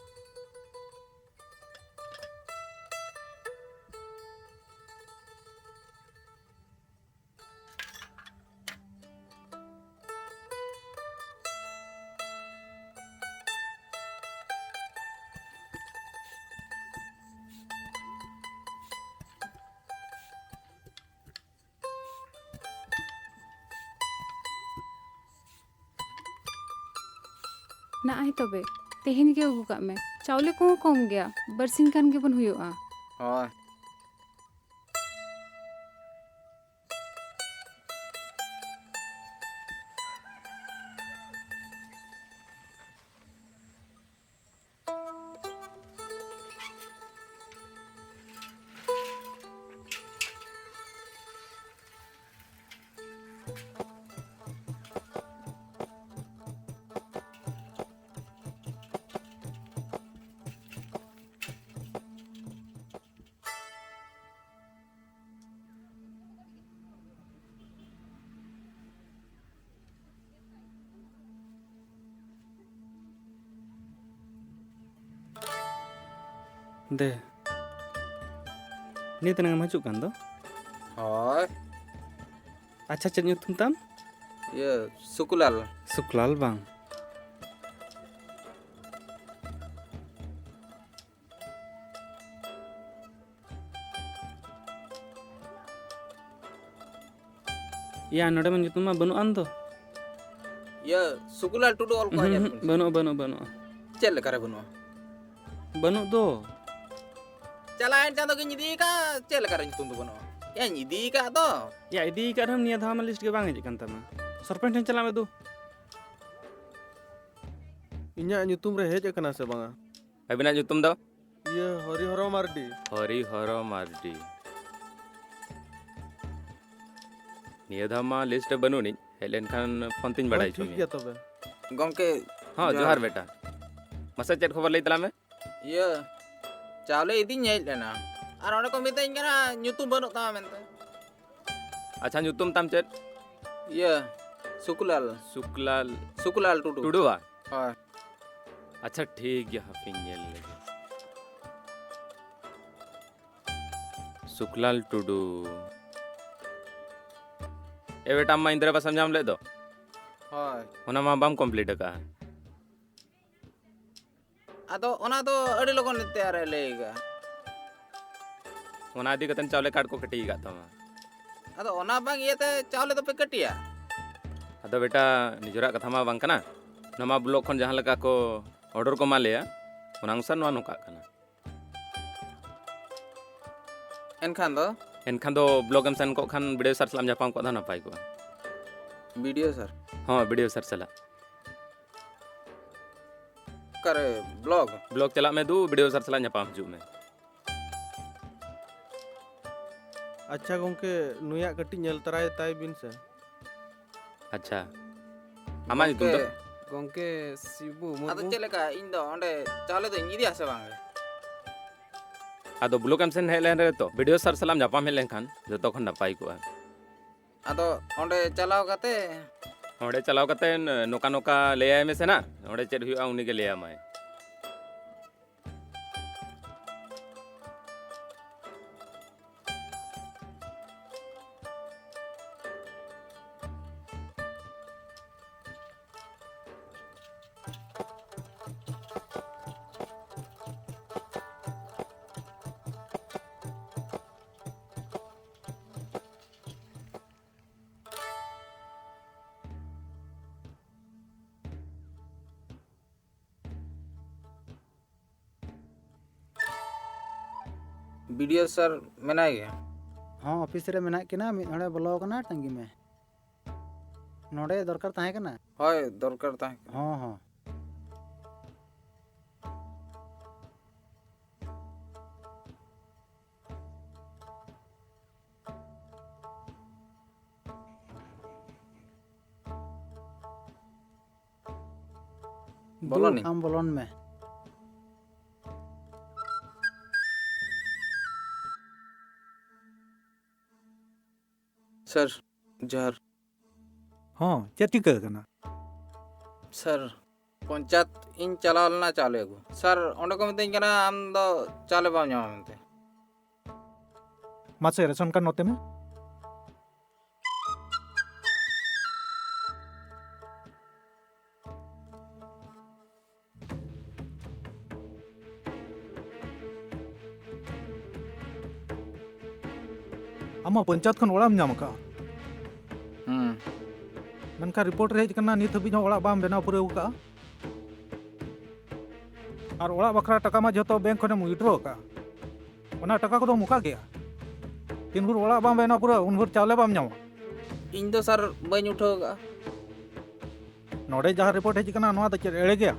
ᱱᱟᱜᱼᱟᱭ ᱛᱚᱵᱮ, ᱛᱮᱦᱮᱧ ᱜᱮ ᱟᱹᱜᱩ ᱠᱟᱜ ᱢᱮ᱾ ᱪᱟᱣᱞᱮ ᱠᱚᱦᱚᱸ ᱠᱚᱢ ᱜᱮᱭᱟ, ᱵᱟᱨᱥᱤᱧ ᱠᱷᱟᱱ ᱜᱮᱵᱚᱱ ᱦᱩᱭᱩᱜᱼᱟ᱾ ᱦᱳᱭ᱾ ᱫᱮ, ᱱᱤᱛ ᱮᱱᱟᱝ ᱮᱢ ᱦᱤᱡᱩᱜ ᱠᱟᱱ ᱫᱚ? ᱦᱳᱭ᱾ ᱟᱪᱪᱷᱟ, ᱪᱮᱫ ᱧᱩᱛᱩᱢ ᱛᱟᱢ? ᱤᱭᱟᱹ, ᱥᱩᱠᱩᱞᱟᱞ᱾ ᱥᱩᱠᱞᱟᱞ ᱵᱟᱝ? ᱭᱟ, ᱱᱚᱰᱮ ᱢᱟ ᱧᱩᱛᱩᱢ ᱢᱟ ᱵᱟᱹᱱᱩᱜ ᱟᱱ ᱫᱚ᱾ ᱤᱭᱟᱹ, ᱥᱩᱠᱩᱞᱟᱞ ᱴᱩᱰᱩ ᱚᱞ ᱠᱚ ᱩᱦᱩᱸ, ᱧᱮᱞ ᱩᱦᱩᱸ, ᱵᱤᱱ ᱥᱮ᱾ ᱵᱟᱹᱱᱩᱜᱼᱟ, ᱵᱟᱹᱱᱩᱜᱼᱟ, ᱵᱟᱹᱱᱩᱜᱼᱟ᱾ ᱪᱮᱫ ᱞᱮᱠᱟᱨᱮ ᱵᱟᱹᱱᱩᱜᱼᱟ? ᱵᱟᱹᱱᱩᱜ ᱫᱚ᱾ ᱪᱟᱞᱟᱣᱮᱱ ᱪᱟᱸᱫᱚ ᱜᱤᱧ ᱤᱫᱤ ᱟᱠᱟᱫ, ᱪᱮᱫ ᱞᱮᱠᱟᱨᱮ ᱧᱩᱛᱩᱢ ᱫᱚ ᱵᱟᱹᱱᱩᱜᱼᱟ? ᱭᱟᱧ ᱤᱫᱤ ᱟᱠᱟᱫ ᱫᱚ᱾ ᱭᱟ, ᱤᱫᱤ ᱟᱠᱟᱫ ᱨᱮᱦᱚᱸᱢ, ᱱᱤᱭᱟᱹ ᱫᱷᱟᱣ ᱢᱟ ᱞᱤᱥᱴ ᱜᱮ ᱵᱟᱝ ᱦᱮᱡ ᱟᱠᱟᱱ ᱛᱟᱢᱟ᱾ ᱥᱚᱨᱯᱚᱧᱪ ᱴᱷᱮᱱ ᱪᱟᱞᱟᱜ ᱢᱮ ᱫᱩ᱾ ᱤᱧᱟᱹᱜ ᱧᱩᱛᱩᱢ ᱨᱮ ᱦᱮᱡ ᱟᱠᱟᱱᱟ ᱥᱮ ᱵᱟᱝᱟ? ᱟᱹᱵᱤᱱᱟᱜ ᱧᱩᱛᱩᱢ ᱫᱚ? ᱤᱭᱟᱹ, ᱦᱚᱨᱤ ᱦᱚᱨᱚ ᱢᱟᱨᱰᱤ᱾ ᱦᱚᱨᱤ ᱦᱚᱨᱚ ᱢᱟᱨᱰᱤ᱾ ᱱᱤᱭᱟᱹ ᱫᱷᱟᱣ ᱢᱟ ᱞᱤᱥᱴ ᱨᱮ ᱵᱟᱹᱱᱩᱜ ᱟᱹᱱᱤᱡ, ᱦᱮᱡ ᱞᱮᱱᱠᱷᱟᱱ ᱯᱷᱳᱱ ᱛᱤᱧ ᱦᱳᱭ, ᱵᱟᱲᱟᱭ ᱦᱚᱪᱚ ᱴᱷᱤᱠ ᱢᱮᱭᱟ᱾ ᱜᱮᱭᱟ ᱛᱚᱵᱮ᱾ ᱜᱚᱢᱠᱮ, ᱦᱚᱸ, ᱡᱚᱦᱟᱨ᱾ ᱡᱚᱦᱟᱨ ᱵᱮᱴᱟ᱾ ᱢᱟᱥᱮ ᱪᱮᱫ ᱠᱷᱚᱵᱚᱨ ᱞᱟᱹᱭ ᱛᱟᱞᱟᱝ ᱢᱮ? ᱤᱭᱟᱹ, ᱪᱟᱣᱞᱮ ᱤᱫᱤᱧ ᱦᱮᱡ ᱞᱮᱱᱟ, ᱟᱨ ᱚᱸᱰᱮ ᱠᱚ ᱢᱤᱛᱟᱹᱧ ᱠᱟᱱᱟ ᱧᱩᱛᱩᱢ ᱵᱟᱹᱱᱩᱜ ᱛᱟᱢᱟ ᱢᱮᱱᱛᱮ᱾ ᱟᱪᱪᱷᱟ, ᱧᱩᱛᱩᱢ ᱛᱟᱢ ᱪᱮᱫ? ᱤᱭᱟᱹ, ᱥᱩᱠᱞᱟᱞ᱾ ᱥᱩᱠᱞᱟᱞ ᱥᱩᱠᱞᱟᱞ ᱴᱩᱰᱩ᱾ ᱴᱩᱰᱩᱣᱟ? ᱦᱳᱭ᱾ ᱟᱪᱪᱷᱟ, ᱴᱷᱤᱠ ᱜᱮᱭᱟ, ᱦᱟᱯᱮᱧ ᱧᱮᱞ ᱞᱮᱜᱮ᱾ ᱥᱩᱠᱞᱟᱞ ᱴᱩᱰᱩ᱾ ᱮ ᱵᱮᱴᱟ, ᱟᱢ ᱢᱟ ᱤᱱᱫᱤᱨᱟ ᱟᱵᱟᱥ ᱮᱢ ᱧᱟᱢ ᱞᱮᱫ ᱫᱚ? ᱦᱳᱭ᱾ ᱚᱱᱟ ᱢᱟ ᱵᱟᱢ ᱠᱚᱢᱯᱞᱤᱴ ᱟᱠᱟᱫᱼᱟ᱾ ᱟᱫᱚ ᱚᱱᱟ ᱫᱚ ᱟᱹᱰᱤ ᱞᱚᱜᱚᱱ ᱛᱮᱭᱟᱨᱮ ᱞᱟᱹᱭ ᱟᱠᱟᱫᱼᱟ᱾ ᱚᱱᱟ ᱤᱫᱤ ᱠᱟᱛᱮ ᱪᱟᱣᱞᱮ ᱠᱟᱨᱰ ᱠᱚ ᱠᱟᱹᱴᱤ ᱟᱠᱟᱫ ᱛᱟᱢᱟ᱾ ᱟᱫᱚ ᱚᱱᱟ ᱵᱟᱝ ᱤᱭᱟᱹᱛᱮ ᱪᱟᱣᱞᱮ ᱫᱚᱯᱮ ᱠᱟᱹᱴᱤᱭᱟ? ᱟᱫᱚ ᱵᱮᱴᱟ, ᱱᱤᱡᱮᱨᱟᱜ ᱠᱟᱛᱷᱟ ᱢᱟ ᱵᱟᱝ ᱠᱟᱱᱟ᱾ ᱱᱚᱣᱟ ᱵᱞᱚᱠ ᱠᱷᱚᱱ ᱡᱟᱦᱟᱸ ᱞᱮᱠᱟ ᱠᱚ ᱚᱰᱟᱨ ᱠᱚ ᱮᱢᱟ ᱞᱮᱭᱟ, ᱚᱱᱟ ᱚᱱᱩᱥᱟᱨ ᱱᱚᱣᱟ ᱱᱚᱝᱠᱟᱜ ᱠᱟᱱᱟ᱾ ᱮᱱᱠᱷᱟᱱ ᱫᱚ? ᱮᱱᱠᱷᱟᱱ ᱫᱚ ᱵᱞᱚᱠ ᱮᱢ ᱥᱮᱱ ᱠᱚᱜ ᱠᱷᱟᱱ ᱵᱤ ᱰᱤ ᱳ ᱥᱟᱨ ᱥᱟᱞᱟᱜ ᱮᱢ ᱧᱟᱯᱟᱢ ᱠᱚᱜ ᱫᱚ ᱱᱟᱯᱟᱭ ᱠᱚᱜᱼᱟ᱾ ᱵᱤ ᱰᱤ ᱳ ᱥᱟᱨ? ᱦᱚᱸ, ᱵᱤ ᱰᱤ ᱳ ᱥᱟᱨ ᱥᱟᱞᱟᱜ᱾ ᱚᱠᱟᱨᱮ, ᱵᱞᱚᱠ? ᱵᱞᱚᱠ ᱪᱟᱞᱟᱜ ᱢᱮ ᱫᱩ, ᱵᱤ ᱰᱤ ᱳ ᱥᱟᱨ ᱥᱟᱞᱟᱜ ᱧᱟᱯᱟᱢ ᱦᱤᱡᱩᱜ ᱢᱮ᱾ ᱟᱪᱪᱷᱟ ᱜᱚᱢᱠᱮ, ᱱᱩᱭᱟᱜ ᱠᱟᱹᱴᱤᱡ ᱧᱮᱞ ᱛᱟᱨᱟᱭ ᱛᱟᱭ ᱵᱤᱱ ᱥᱮ᱾ ᱟᱪᱪᱷᱟ, ᱟᱢᱟᱜ ᱧᱩᱛᱩᱢ ᱫᱚ? ᱜᱚᱢᱠᱮ, ᱜᱚᱢᱠᱮ ᱥᱤᱵᱩ ᱢᱩᱨᱢᱩ᱾ ᱟᱫᱚ ᱪᱮᱫ ᱞᱮᱠᱟ, ᱤᱧ ᱫᱚ ᱚᱸᱰᱮ ᱪᱟᱣᱞᱮ ᱫᱚᱧ ᱤᱫᱤᱭᱟ ᱥᱮ ᱵᱟᱝ? ᱟᱫᱚ ᱵᱞᱚᱠ ᱮᱢ ᱥᱮᱱ ᱦᱮᱡ ᱞᱮᱱ ᱨᱮ ᱛᱚ, ᱵᱤ ᱰᱤ ᱳ ᱥᱟᱨ ᱥᱟᱞᱟᱜ ᱮᱢ ᱧᱟᱯᱟᱢ ᱦᱮᱡ ᱞᱮᱱᱠᱷᱟᱱ ᱡᱚᱛᱚ ᱠᱷᱚᱱ ᱱᱟᱯᱟᱭ ᱠᱚᱜᱼᱟ᱾ ᱟᱫᱚ ᱚᱸᱰᱮ ᱪᱟᱞᱟᱣ ᱠᱟᱛᱮ? ᱚᱸᱰᱮ ᱪᱟᱞᱟᱣ ᱠᱟᱛᱮ ᱱᱚᱝᱠᱟ ᱱᱚᱝᱠᱟ ᱞᱟᱹᱭᱟᱭ ᱢᱮᱥᱮ ᱱᱟ, ᱚᱸᱰᱮ ᱪᱮᱫ ᱦᱩᱭᱩᱜᱼᱟ ᱩᱱᱤ ᱜᱮ ᱞᱟᱹᱭ ᱟᱢᱟᱭ᱾ ᱵᱤ ᱰᱤ ᱳ ᱥᱟᱨ ᱢᱮᱱᱟᱭ ᱜᱮᱭᱟ? ᱦᱚᱸ, ᱚᱯᱷᱤᱥ ᱨᱮ ᱢᱮᱱᱟᱜ ᱠᱤᱱᱟ, ᱢᱤᱫ ᱦᱚᱲᱮ ᱵᱚᱞᱚ ᱟᱠᱟᱱᱟ, ᱛᱟᱺᱜᱤ ᱢᱮ᱾ ᱱᱚᱰᱮ ᱫᱚᱨᱠᱟᱨ ᱛᱟᱦᱮᱸ ᱠᱟᱱᱟ? ᱦᱳᱭ, ᱫᱚᱨᱠᱟᱨ ᱛᱟᱦᱮᱸ ᱠᱟᱱᱟ᱾ ᱦᱚᱸ, ᱦᱚᱸ᱾ ᱵᱚᱞᱚᱱᱤᱧ᱾ ᱫᱩ, ᱟᱢ ᱵᱚᱞᱚᱱ ᱢᱮ᱾ ᱥᱟᱨ, ᱡᱚᱦᱟᱨ᱾ ᱦᱚᱸ, ᱪᱮᱫ ᱪᱤᱠᱟᱹ ᱟᱠᱟᱱᱟ? ᱥᱟᱨ, ᱯᱚᱧᱪᱟᱭᱮᱛ ᱤᱧ ᱪᱟᱞᱟᱣ ᱞᱮᱱᱟ ᱪᱟᱣᱞᱮ ᱟᱹᱜᱩ᱾ ᱥᱟᱨ, ᱚᱸᱰᱮ ᱠᱚ ᱢᱤᱛᱟᱹᱧ ᱠᱟᱱᱟ, "ᱟᱢ ᱫᱚ ᱪᱟᱣᱞᱮ ᱵᱟᱢ ᱧᱟᱢᱟ" ᱢᱮᱱᱛᱮ᱾ ᱢᱟᱥᱮ, ᱨᱮᱥᱚᱱ ᱠᱟᱨᱰ ᱱᱚᱛᱮ ᱢᱮ᱾ ᱟᱢ ᱢᱟ ᱯᱚᱧᱪᱟᱭᱮᱛ ᱠᱷᱚᱱ ᱚᱲᱟᱜ ᱮᱢ ᱧᱟᱢ ᱟᱠᱟᱫᱼᱟ᱾ ᱦᱩᱸ᱾ ᱢᱮᱱᱠᱷᱟᱱ ᱨᱤᱯᱳᱨᱴ ᱨᱮ ᱦᱮᱡ ᱟᱠᱟᱱᱟ, ᱱᱤᱛ ᱦᱟᱹᱵᱤᱡ ᱦᱚᱸ ᱚᱲᱟᱜ ᱵᱟᱢ ᱵᱮᱱᱟᱣ ᱯᱩᱨᱟᱹᱣ ᱟᱠᱟᱫᱼᱟ᱾ ᱟᱨ ᱚᱲᱟᱜ ᱵᱟᱠᱷᱨᱟ ᱴᱟᱠᱟ ᱢᱟ ᱡᱷᱚᱛᱚ ᱵᱮᱝᱠ ᱠᱷᱚᱱᱮᱢ ᱩᱭᱤᱰᱨᱚ ᱟᱠᱟᱫᱼᱟ᱾ ᱚᱱᱟ ᱴᱟᱠᱟ ᱠᱚᱫᱚᱢ ᱚᱠᱟ ᱠᱮᱜᱼᱟ? ᱛᱤᱱ ᱵᱷᱳᱨ ᱚᱲᱟᱜ ᱵᱟᱢ ᱵᱮᱱᱟᱣ ᱯᱩᱨᱟᱹᱣ, ᱩᱱ ᱵᱷᱳᱨ ᱪᱟᱣᱞᱮ ᱵᱟᱢ ᱧᱟᱢᱟ᱾ ᱤᱧ ᱫᱚ ᱥᱟᱨ ᱵᱟᱹᱧ ᱩᱴᱷᱟᱹᱣ ᱟᱠᱟᱫᱼᱟ᱾ ᱱᱚᱰᱮ ᱡᱟᱦᱟᱸ ᱨᱤᱯᱳᱨᱴ ᱦᱮᱡ ᱟᱠᱟᱱᱟ, ᱱᱚᱣᱟ ᱫᱚ ᱪᱮᱫ ᱮᱲᱮ ᱜᱮᱭᱟ?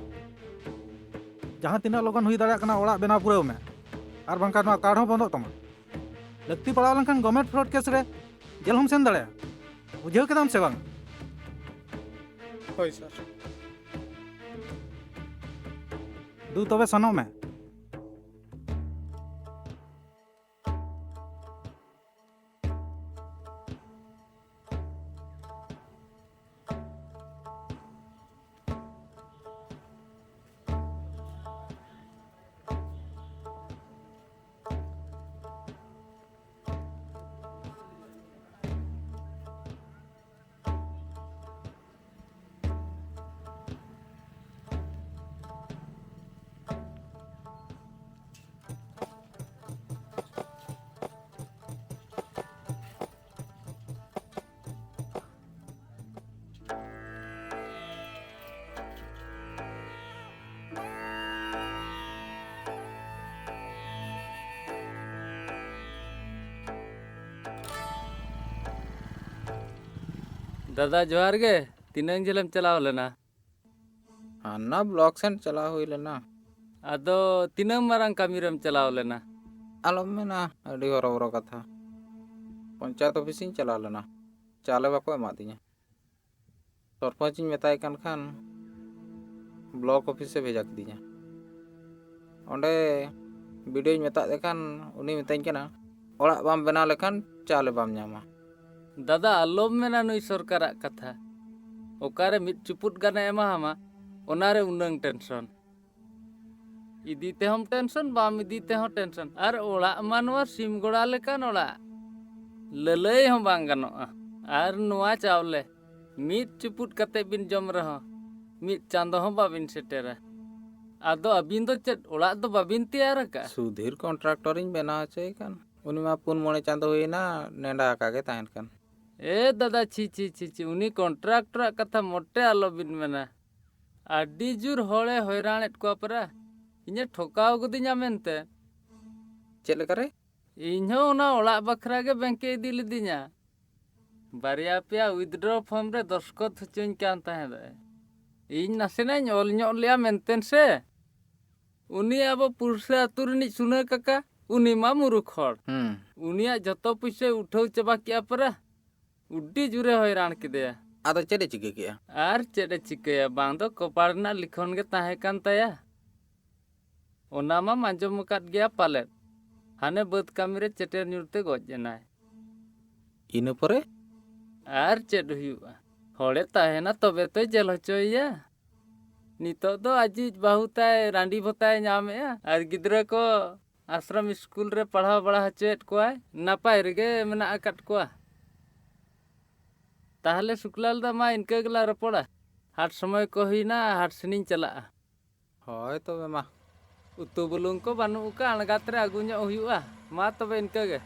ᱡᱟᱦᱟᱸ ᱛᱤᱱᱟᱹᱜ ᱞᱚᱜᱚᱱ ᱦᱩᱭ ᱫᱟᱲᱮᱭᱟᱜ ᱠᱟᱱᱟ, ᱚᱲᱟᱜ ᱵᱮᱱᱟᱣ ᱯᱩᱨᱟᱹᱣ ᱢᱮ, ᱟᱨ ᱵᱟᱝᱠᱷᱟᱱ ᱱᱚᱣᱟ ᱠᱟᱨᱰ ᱦᱚᱸ ᱵᱚᱱᱫᱚᱜ ᱛᱟᱢᱟ᱾ ᱞᱟᱹᱠᱛᱤ ᱯᱟᱲᱟᱣ ᱞᱮᱱᱠᱷᱟᱱ ᱜᱚᱵᱷᱢᱮᱱᱴ ᱯᱷᱨᱚᱰ ᱠᱮᱥ ᱨᱮ ᱡᱮᱞ ᱦᱚᱸᱢ ᱥᱮᱱ ᱫᱟᱲᱮᱭᱟᱜᱼᱟ᱾ ᱵᱩᱡᱷᱟᱹᱣ ᱠᱮᱫᱟᱢ ᱥᱮ ᱵᱟᱝ? ᱦᱳᱭ ᱥᱟᱨ᱾ ᱫᱩ, ᱛᱚᱵᱮ ᱥᱮᱱᱚᱜ ᱢᱮ᱾ ᱫᱟᱫᱟ ᱡᱚᱦᱟᱨ ᱜᱮ᱾ ᱛᱤᱱᱟᱹᱝ ᱡᱷᱟᱹᱞᱮᱢ ᱪᱟᱞᱟᱣ ᱞᱮᱱᱟ? ᱦᱟᱱᱟ ᱵᱞᱚᱠ ᱥᱮᱱ ᱪᱟᱞᱟᱣ ᱦᱩᱭ ᱞᱮᱱᱟ᱾ ᱟᱫᱚ ᱛᱤᱱᱟᱹᱝ ᱢᱟᱨᱟᱝ ᱠᱟᱹᱢᱤ ᱨᱮᱢ ᱪᱟᱞᱟᱣ ᱞᱮᱱᱟ? ᱟᱞᱚᱢ ᱢᱮᱱᱟ, ᱟᱹᱰᱤ ᱦᱚᱨᱚᱵᱚᱨᱚ ᱠᱟᱛᱷᱟ᱾ ᱯᱚᱧᱪᱟᱭᱮᱛ ᱚᱯᱷᱤᱥ ᱤᱧ ᱪᱟᱞᱟᱣ ᱞᱮᱱᱟ, ᱪᱟᱣᱞᱮ ᱵᱟᱠᱚ ᱮᱢᱟᱫᱤᱧᱟ᱾ ᱥᱚᱨᱯᱚᱧᱪ ᱤᱧ ᱢᱮᱛᱟᱭ ᱠᱟᱱ ᱠᱷᱟᱱ ᱵᱞᱚᱠ ᱚᱯᱷᱤᱥ ᱮ ᱵᱷᱮᱡᱟ ᱠᱤᱫᱤᱧᱟ᱾ ᱚᱸᱰᱮ ᱵᱤᱰᱤᱭᱳᱧ ᱢᱮᱛᱟᱫ ᱫᱮ ᱠᱷᱟᱱ ᱩᱱᱤ ᱢᱮᱛᱟᱹᱧ ᱠᱟᱱᱟ, "ᱚᱲᱟᱜ ᱵᱟᱢ ᱵᱮᱱᱟᱣ ᱞᱮᱠᱷᱟᱱ ᱪᱟᱣᱞᱮ ᱵᱟᱢ ᱧᱟᱢᱟ᱾" ᱫᱟᱫᱟ, ᱟᱞᱚᱢ ᱢᱮᱱᱟ ᱱᱩᱭ ᱥᱚᱨᱠᱟᱨᱟᱜ ᱠᱟᱛᱷᱟ᱾ ᱚᱠᱟᱨᱮ ᱢᱤᱫ ᱪᱩᱯᱩᱫ ᱜᱟᱱᱮ ᱮᱢᱟᱦᱟᱢᱟ, ᱚᱱᱟᱨᱮ ᱩᱱᱟᱹᱝ ᱴᱮᱱᱥᱚᱱ᱾ ᱤᱫᱤ ᱛᱮᱦᱚᱸᱢ ᱴᱮᱱᱥᱚᱱ, ᱵᱟᱢ ᱤᱫᱤ ᱛᱮᱦᱚᱸ ᱴᱮᱱᱥᱚᱱ᱾ ᱟᱨ ᱚᱲᱟᱜ ᱢᱟ ᱱᱚᱣᱟ ᱥᱤᱢ ᱜᱚᱲᱟ ᱞᱮᱠᱟᱱ ᱚᱲᱟᱜ, ᱞᱟᱹᱞᱟᱹᱭ ᱦᱚᱸ ᱵᱟᱝ ᱜᱟᱱᱚᱜᱼᱟ᱾ ᱟᱨ ᱱᱚᱣᱟ ᱪᱟᱣᱞᱮ ᱢᱤᱫ ᱪᱩᱯᱩᱫ ᱠᱟᱛᱮ ᱵᱤᱱ ᱡᱚᱢ ᱨᱮᱦᱚᱸ ᱢᱤᱫ ᱪᱟᱸᱫᱚ ᱦᱚᱸ ᱵᱟᱵᱤᱱ ᱥᱮᱴᱮᱨᱟ᱾ ᱟᱫᱚ ᱟᱹᱵᱤᱱ ᱫᱚ ᱪᱮᱫ ᱚᱲᱟᱜ ᱫᱚ ᱵᱟᱵᱤᱱ ᱛᱮᱭᱟᱨ ᱟᱠᱟᱫᱼᱟ? ᱥᱩᱫᱷᱤᱨ ᱠᱚᱱᱴᱨᱟᱠᱴᱚᱨᱤᱧ ᱵᱮᱱᱟᱣ ᱦᱚᱪᱚᱭᱮ ᱠᱟᱱ, ᱩᱱᱤ ᱢᱟ ᱯᱩᱱ ᱢᱚᱬᱮ ᱪᱟᱸᱫᱚ ᱦᱩᱭᱮᱱᱟ ᱱᱮᱰᱟ ᱟᱠᱟ ᱜᱮ ᱛᱟᱦᱮᱱ ᱠᱟᱱ᱾ ᱮ ᱫᱟᱫᱟ, ᱪᱷᱤ ᱪᱷᱤ ᱪᱷᱤ ᱪᱷᱤ, ᱩᱱᱤ ᱠᱚᱱᱴᱨᱟᱠᱴᱚᱨᱟᱜ ᱠᱟᱛᱷᱟ ᱢᱚᱴᱮ ᱟᱞᱚᱵᱤᱱ ᱢᱮᱱᱟ᱾ ᱟᱹᱰᱤ ᱡᱳᱨ ᱦᱚᱲᱮ ᱦᱚᱭᱨᱟᱱᱮᱫ ᱠᱚᱣᱟ ᱯᱟᱨᱟ᱾ ᱤᱧᱮ ᱴᱷᱚᱠᱟᱣ ᱜᱚᱫᱤᱧᱟ ᱢᱮᱱᱛᱮ᱾ ᱪᱮᱫ ᱞᱮᱠᱟᱨᱮ? ᱤᱧ ᱦᱚᱸ ᱚᱱᱟ ᱚᱲᱟᱜ ᱵᱟᱠᱷᱨᱟ ᱜᱮ ᱵᱮᱝᱠᱮ ᱤᱫᱤ ᱞᱤᱫᱤᱧᱟ᱾ ᱵᱟᱨᱭᱟ ᱯᱮᱭᱟ ᱣᱤᱛᱷᱰᱨᱚ ᱯᱷᱚᱨᱢ ᱨᱮ ᱫᱚᱥᱠᱚᱛ ᱦᱚᱪᱚᱧ ᱠᱟᱱ ᱛᱟᱦᱮᱸᱫ᱾ ᱤᱧ ᱱᱟᱥᱮᱱᱟᱜ ᱤᱧ ᱚᱞ ᱧᱚᱜ ᱞᱮᱭᱟ ᱢᱮᱱᱛᱮᱱ ᱥᱮ᱾ ᱩᱱᱤ ᱟᱵᱚ ᱯᱩᱲᱥᱟᱹ ᱟᱹᱛᱩ ᱨᱤᱱᱤᱡ ᱥᱩᱱᱟᱹ ᱠᱟᱠᱟ, ᱩᱱᱤ ᱢᱟ ᱢᱩᱨᱩᱠᱷ ᱦᱚᱲ᱾ ᱦᱩᱸ᱾ ᱩᱱᱤᱭᱟᱜ ᱡᱚᱛᱚ ᱯᱩᱭᱥᱟᱹᱭ ᱩᱴᱷᱟᱹᱣ ᱪᱟᱵᱟ ᱠᱮᱜᱼᱟ ᱯᱟᱨᱟ᱾ ᱩᱰᱤ ᱡᱳᱨᱮ ᱦᱚᱭᱨᱟᱱ ᱠᱮᱫᱮᱭᱟ᱾ ᱟᱫᱚ ᱪᱮᱫ ᱮ ᱪᱤᱠᱟᱹ ᱠᱮᱜᱼᱟ? ᱟᱨ ᱪᱮᱫ ᱮ ᱪᱤᱠᱟᱹᱭᱟ, ᱵᱟᱝ ᱫᱚ ᱠᱚᱯᱟᱲ ᱨᱮᱱᱟᱜ ᱞᱤᱠᱷᱚᱱ ᱜᱮ ᱛᱟᱦᱮᱸ ᱠᱟᱱ ᱛᱟᱭᱟ᱾ ᱚᱱᱟ ᱢᱟᱢ ᱟᱸᱡᱚᱢ ᱟᱠᱟᱫ ᱜᱮᱭᱟ ᱯᱟᱞᱮᱫ, ᱦᱟᱱᱮ ᱵᱟᱹᱫᱽ ᱠᱟᱹᱢᱤ ᱨᱮ ᱪᱮᱴᱮᱨ ᱧᱩᱨ ᱛᱮ ᱜᱚᱡ ᱮᱱᱟᱭ᱾ ᱤᱱᱟᱹ ᱯᱚᱨᱮ? ᱟᱨ ᱪᱮᱫ ᱦᱩᱭᱩᱜᱼᱟ, ᱦᱚᱲᱮ ᱛᱟᱦᱮᱱᱟ ᱛᱚᱵᱮ ᱛᱚᱭ ᱡᱮᱞ ᱦᱚᱪᱚᱭᱮᱭᱟ᱾ ᱱᱤᱛᱚᱜ ᱫᱚ ᱟᱡᱤᱡ ᱵᱟᱹᱦᱩ ᱛᱟᱭ ᱨᱟᱺᱰᱤ ᱵᱷᱚᱛᱟᱭ ᱧᱟᱢᱮᱜᱼᱟ, ᱟᱨ ᱜᱤᱫᱽᱨᱟᱹ ᱠᱚ ᱟᱥᱨᱚᱢ ᱥᱠᱩᱞ ᱨᱮ ᱯᱟᱲᱦᱟᱣ ᱵᱟᱲᱟ ᱦᱚᱪᱚᱭᱮᱫ ᱠᱚᱣᱟᱭ, ᱱᱟᱯᱟᱭ ᱨᱮᱜᱮ ᱢᱮᱱᱟᱜ ᱟᱠᱟᱫ ᱠᱚᱣᱟ᱾ ᱛᱟᱦᱞᱮ ᱥᱩᱠᱞᱟᱞ ᱫᱟ, ᱢᱟ ᱤᱱᱠᱟᱹ ᱜᱮᱞᱟᱝ ᱨᱚᱯᱚᱲᱟ, ᱦᱟᱴ ᱥᱚᱢᱚᱭ ᱠᱚ ᱦᱩᱭᱱᱟ, ᱦᱟᱴ ᱥᱮᱱᱤᱧ ᱪᱟᱞᱟᱜᱼᱟ᱾ ᱦᱳᱭ ᱛᱚᱵᱮ ᱢᱟ᱾ ᱩᱛᱩ ᱵᱩᱞᱩᱝ ᱠᱚ ᱵᱟᱹᱱᱩᱜ ᱟᱠᱟᱫ, ᱟᱬᱜᱟᱛ ᱨᱮ ᱟᱹᱜᱩ ᱧᱚᱜ ᱦᱩᱭᱩᱜᱼᱟ᱾ ᱢᱟ ᱛᱚᱵᱮ ᱤᱱᱠᱟᱹ ᱜᱮ᱾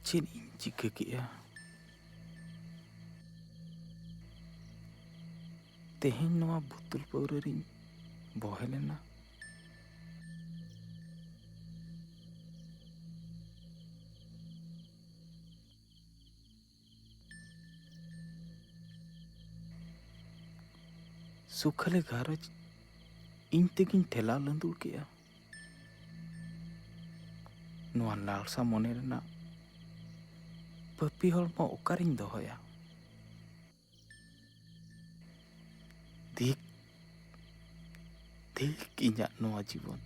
ᱪᱮᱫ ᱤᱧ ᱪᱤᱠᱟᱹ ᱠᱮᱜᱼᱟ? ᱛᱮᱦᱮᱧ ᱱᱚᱣᱟ ᱵᱳᱛᱚᱞ ᱯᱟᱹᱣᱨᱟᱹ ᱨᱤᱧ ᱵᱚᱦᱮᱞ ᱮᱱᱟ᱾ ᱥᱩᱠᱷᱟᱹᱞᱤ ᱜᱷᱟᱨᱚᱸᱡᱽ ᱤᱧ ᱛᱮᱜᱤᱧ ᱴᱷᱮᱞᱟᱣ ᱞᱟᱹᱫᱩᱲ ᱠᱮᱜᱼᱟ᱾ ᱱᱚᱣᱟ ᱞᱟᱞᱥᱟ ᱢᱚᱱᱮ ᱨᱮᱱᱟᱜ ᱯᱟᱹᱯᱤ ᱦᱚᱲᱢᱚ ᱚᱠᱟᱨᱤᱧ ᱫᱚᱦᱚᱭᱟ? ᱫᱷᱤᱠ, ᱫᱷᱤᱠ ᱤᱧᱟᱜ ᱱᱚᱣᱟ ᱡᱤᱵᱚᱱ᱾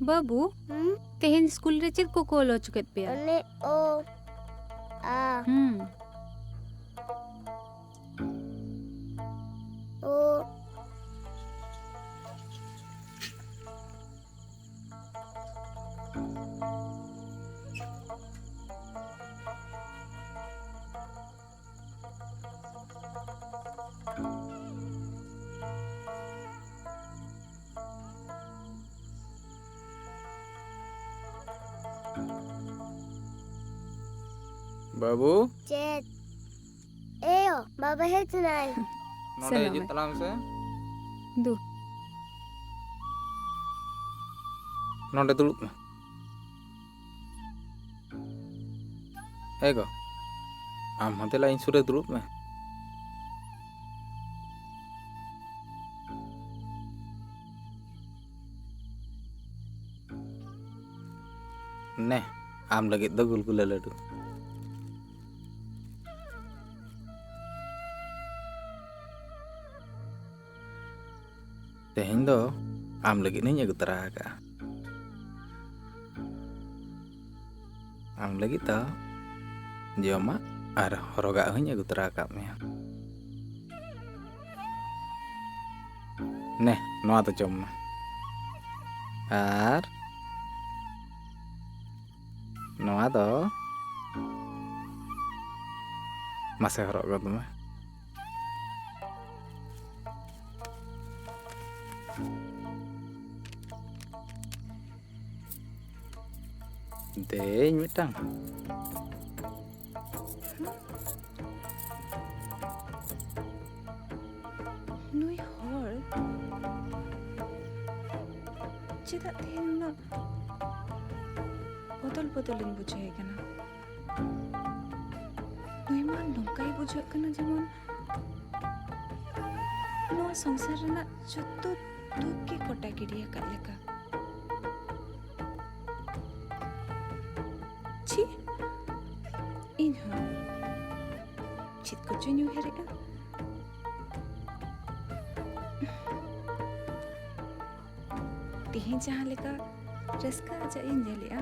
ᱵᱟᱹᱵᱩ, ᱦᱩᱸ? ᱛᱮᱦᱮᱧ ᱥᱠᱩᱞ ᱨᱮ ᱪᱮᱫ ᱠᱚᱠᱚ ᱚᱞ ᱦᱚᱪᱚ ᱠᱮᱫ ᱯᱮᱭᱟ? ᱚᱱᱮ ᱚ, ᱟ᱾ ᱦᱩᱸ᱾ ᱳ᱾ ᱵᱟᱹᱵᱩ᱾ ᱪᱮᱫ? ᱮᱭᱳ, ᱵᱟᱵᱟ ᱦᱮᱡ ᱮᱱᱟᱭ᱾ ᱱᱚᱰᱮ ᱥᱮᱱᱚᱜ ᱦᱤᱡᱩᱜ ᱢᱮ᱾ ᱛᱟᱞᱟᱝ ᱢᱮᱥᱮ᱾ ᱫᱩ᱾ ᱱᱚᱰᱮ ᱫᱩᱲᱩᱵ ᱢᱮ᱾ ᱮ ᱜᱚ, ᱟᱢ ᱦᱚᱸ ᱫᱮᱞᱟ ᱤᱧ ᱥᱩᱨ ᱨᱮ ᱫᱩᱲᱩᱵ ᱢᱮ᱾ ᱱᱮ, ᱟᱢ ᱞᱟᱹᱜᱤᱫ ᱫᱚ ᱜᱩᱞᱜᱩᱞᱟᱹ ᱞᱟᱹᱰᱩ᱾ ᱛᱮᱦᱮᱧ ᱫᱚ ᱟᱢ ᱞᱟᱹᱜᱤᱫ ᱤᱧ ᱟᱹᱜᱩ ᱛᱚᱨᱟ ᱟᱠᱟᱫᱼᱟ᱾ ᱟᱢ ᱞᱟᱹᱜᱤᱫ ᱫᱚ ᱡᱚᱢᱟᱜ ᱟᱨ ᱦᱚᱨᱚᱜᱟᱜ ᱦᱚᱸᱧ ᱟᱹᱜᱩ ᱛᱚᱨᱟ ᱟᱠᱟᱫ ᱢᱮᱭᱟ᱾ ᱱᱮ, ᱱᱚᱣᱟ ᱫᱚ ᱡᱚᱢ ᱢᱮ᱾ ᱟᱨ ᱱᱚᱣᱟ ᱫᱚ ᱢᱟᱥᱮ ᱦᱚᱨᱚᱜ ᱜᱚᱫ ᱢᱮ᱾ ᱫᱮᱧ ᱢᱤᱫᱴᱟᱝ᱾ ᱱᱩᱭ ᱦᱚᱲ ᱪᱮᱫᱟᱜ ᱛᱮᱦᱮᱧ ᱩᱱᱟᱹᱜ ᱵᱚᱫᱚᱞ ᱵᱚᱫᱚᱞᱤᱧ ᱵᱩᱡᱷᱟᱹᱣᱮ ᱠᱟᱱᱟ? ᱱᱩᱭ ᱢᱟ ᱱᱚᱝᱠᱟᱭ ᱵᱩᱡᱷᱟᱹᱜ ᱠᱟᱱᱟ ᱡᱮᱢᱚᱱ ᱱᱚᱣᱟ ᱥᱚᱝᱥᱟᱨ ᱨᱮᱱᱟᱜ ᱡᱚᱛᱚ ᱫᱩᱠ ᱜᱮ ᱠᱚᱴᱟ ᱜᱤᱰᱤ ᱟᱠᱟᱫ ᱞᱮᱠᱟ᱾ ᱪᱷᱤ, ᱤᱧ ᱦᱚᱸ ᱪᱮᱫ ᱠᱚᱪᱚᱧ ᱩᱭᱦᱟᱹᱨᱮᱜᱼᱟ᱾ ᱛᱮᱦᱮᱧ ᱡᱟᱦᱟᱸ ᱞᱮᱠᱟ ᱨᱟᱹᱥᱠᱟᱹ ᱟᱡᱟᱜ ᱤᱧ ᱧᱮᱞᱮᱜᱼᱟ,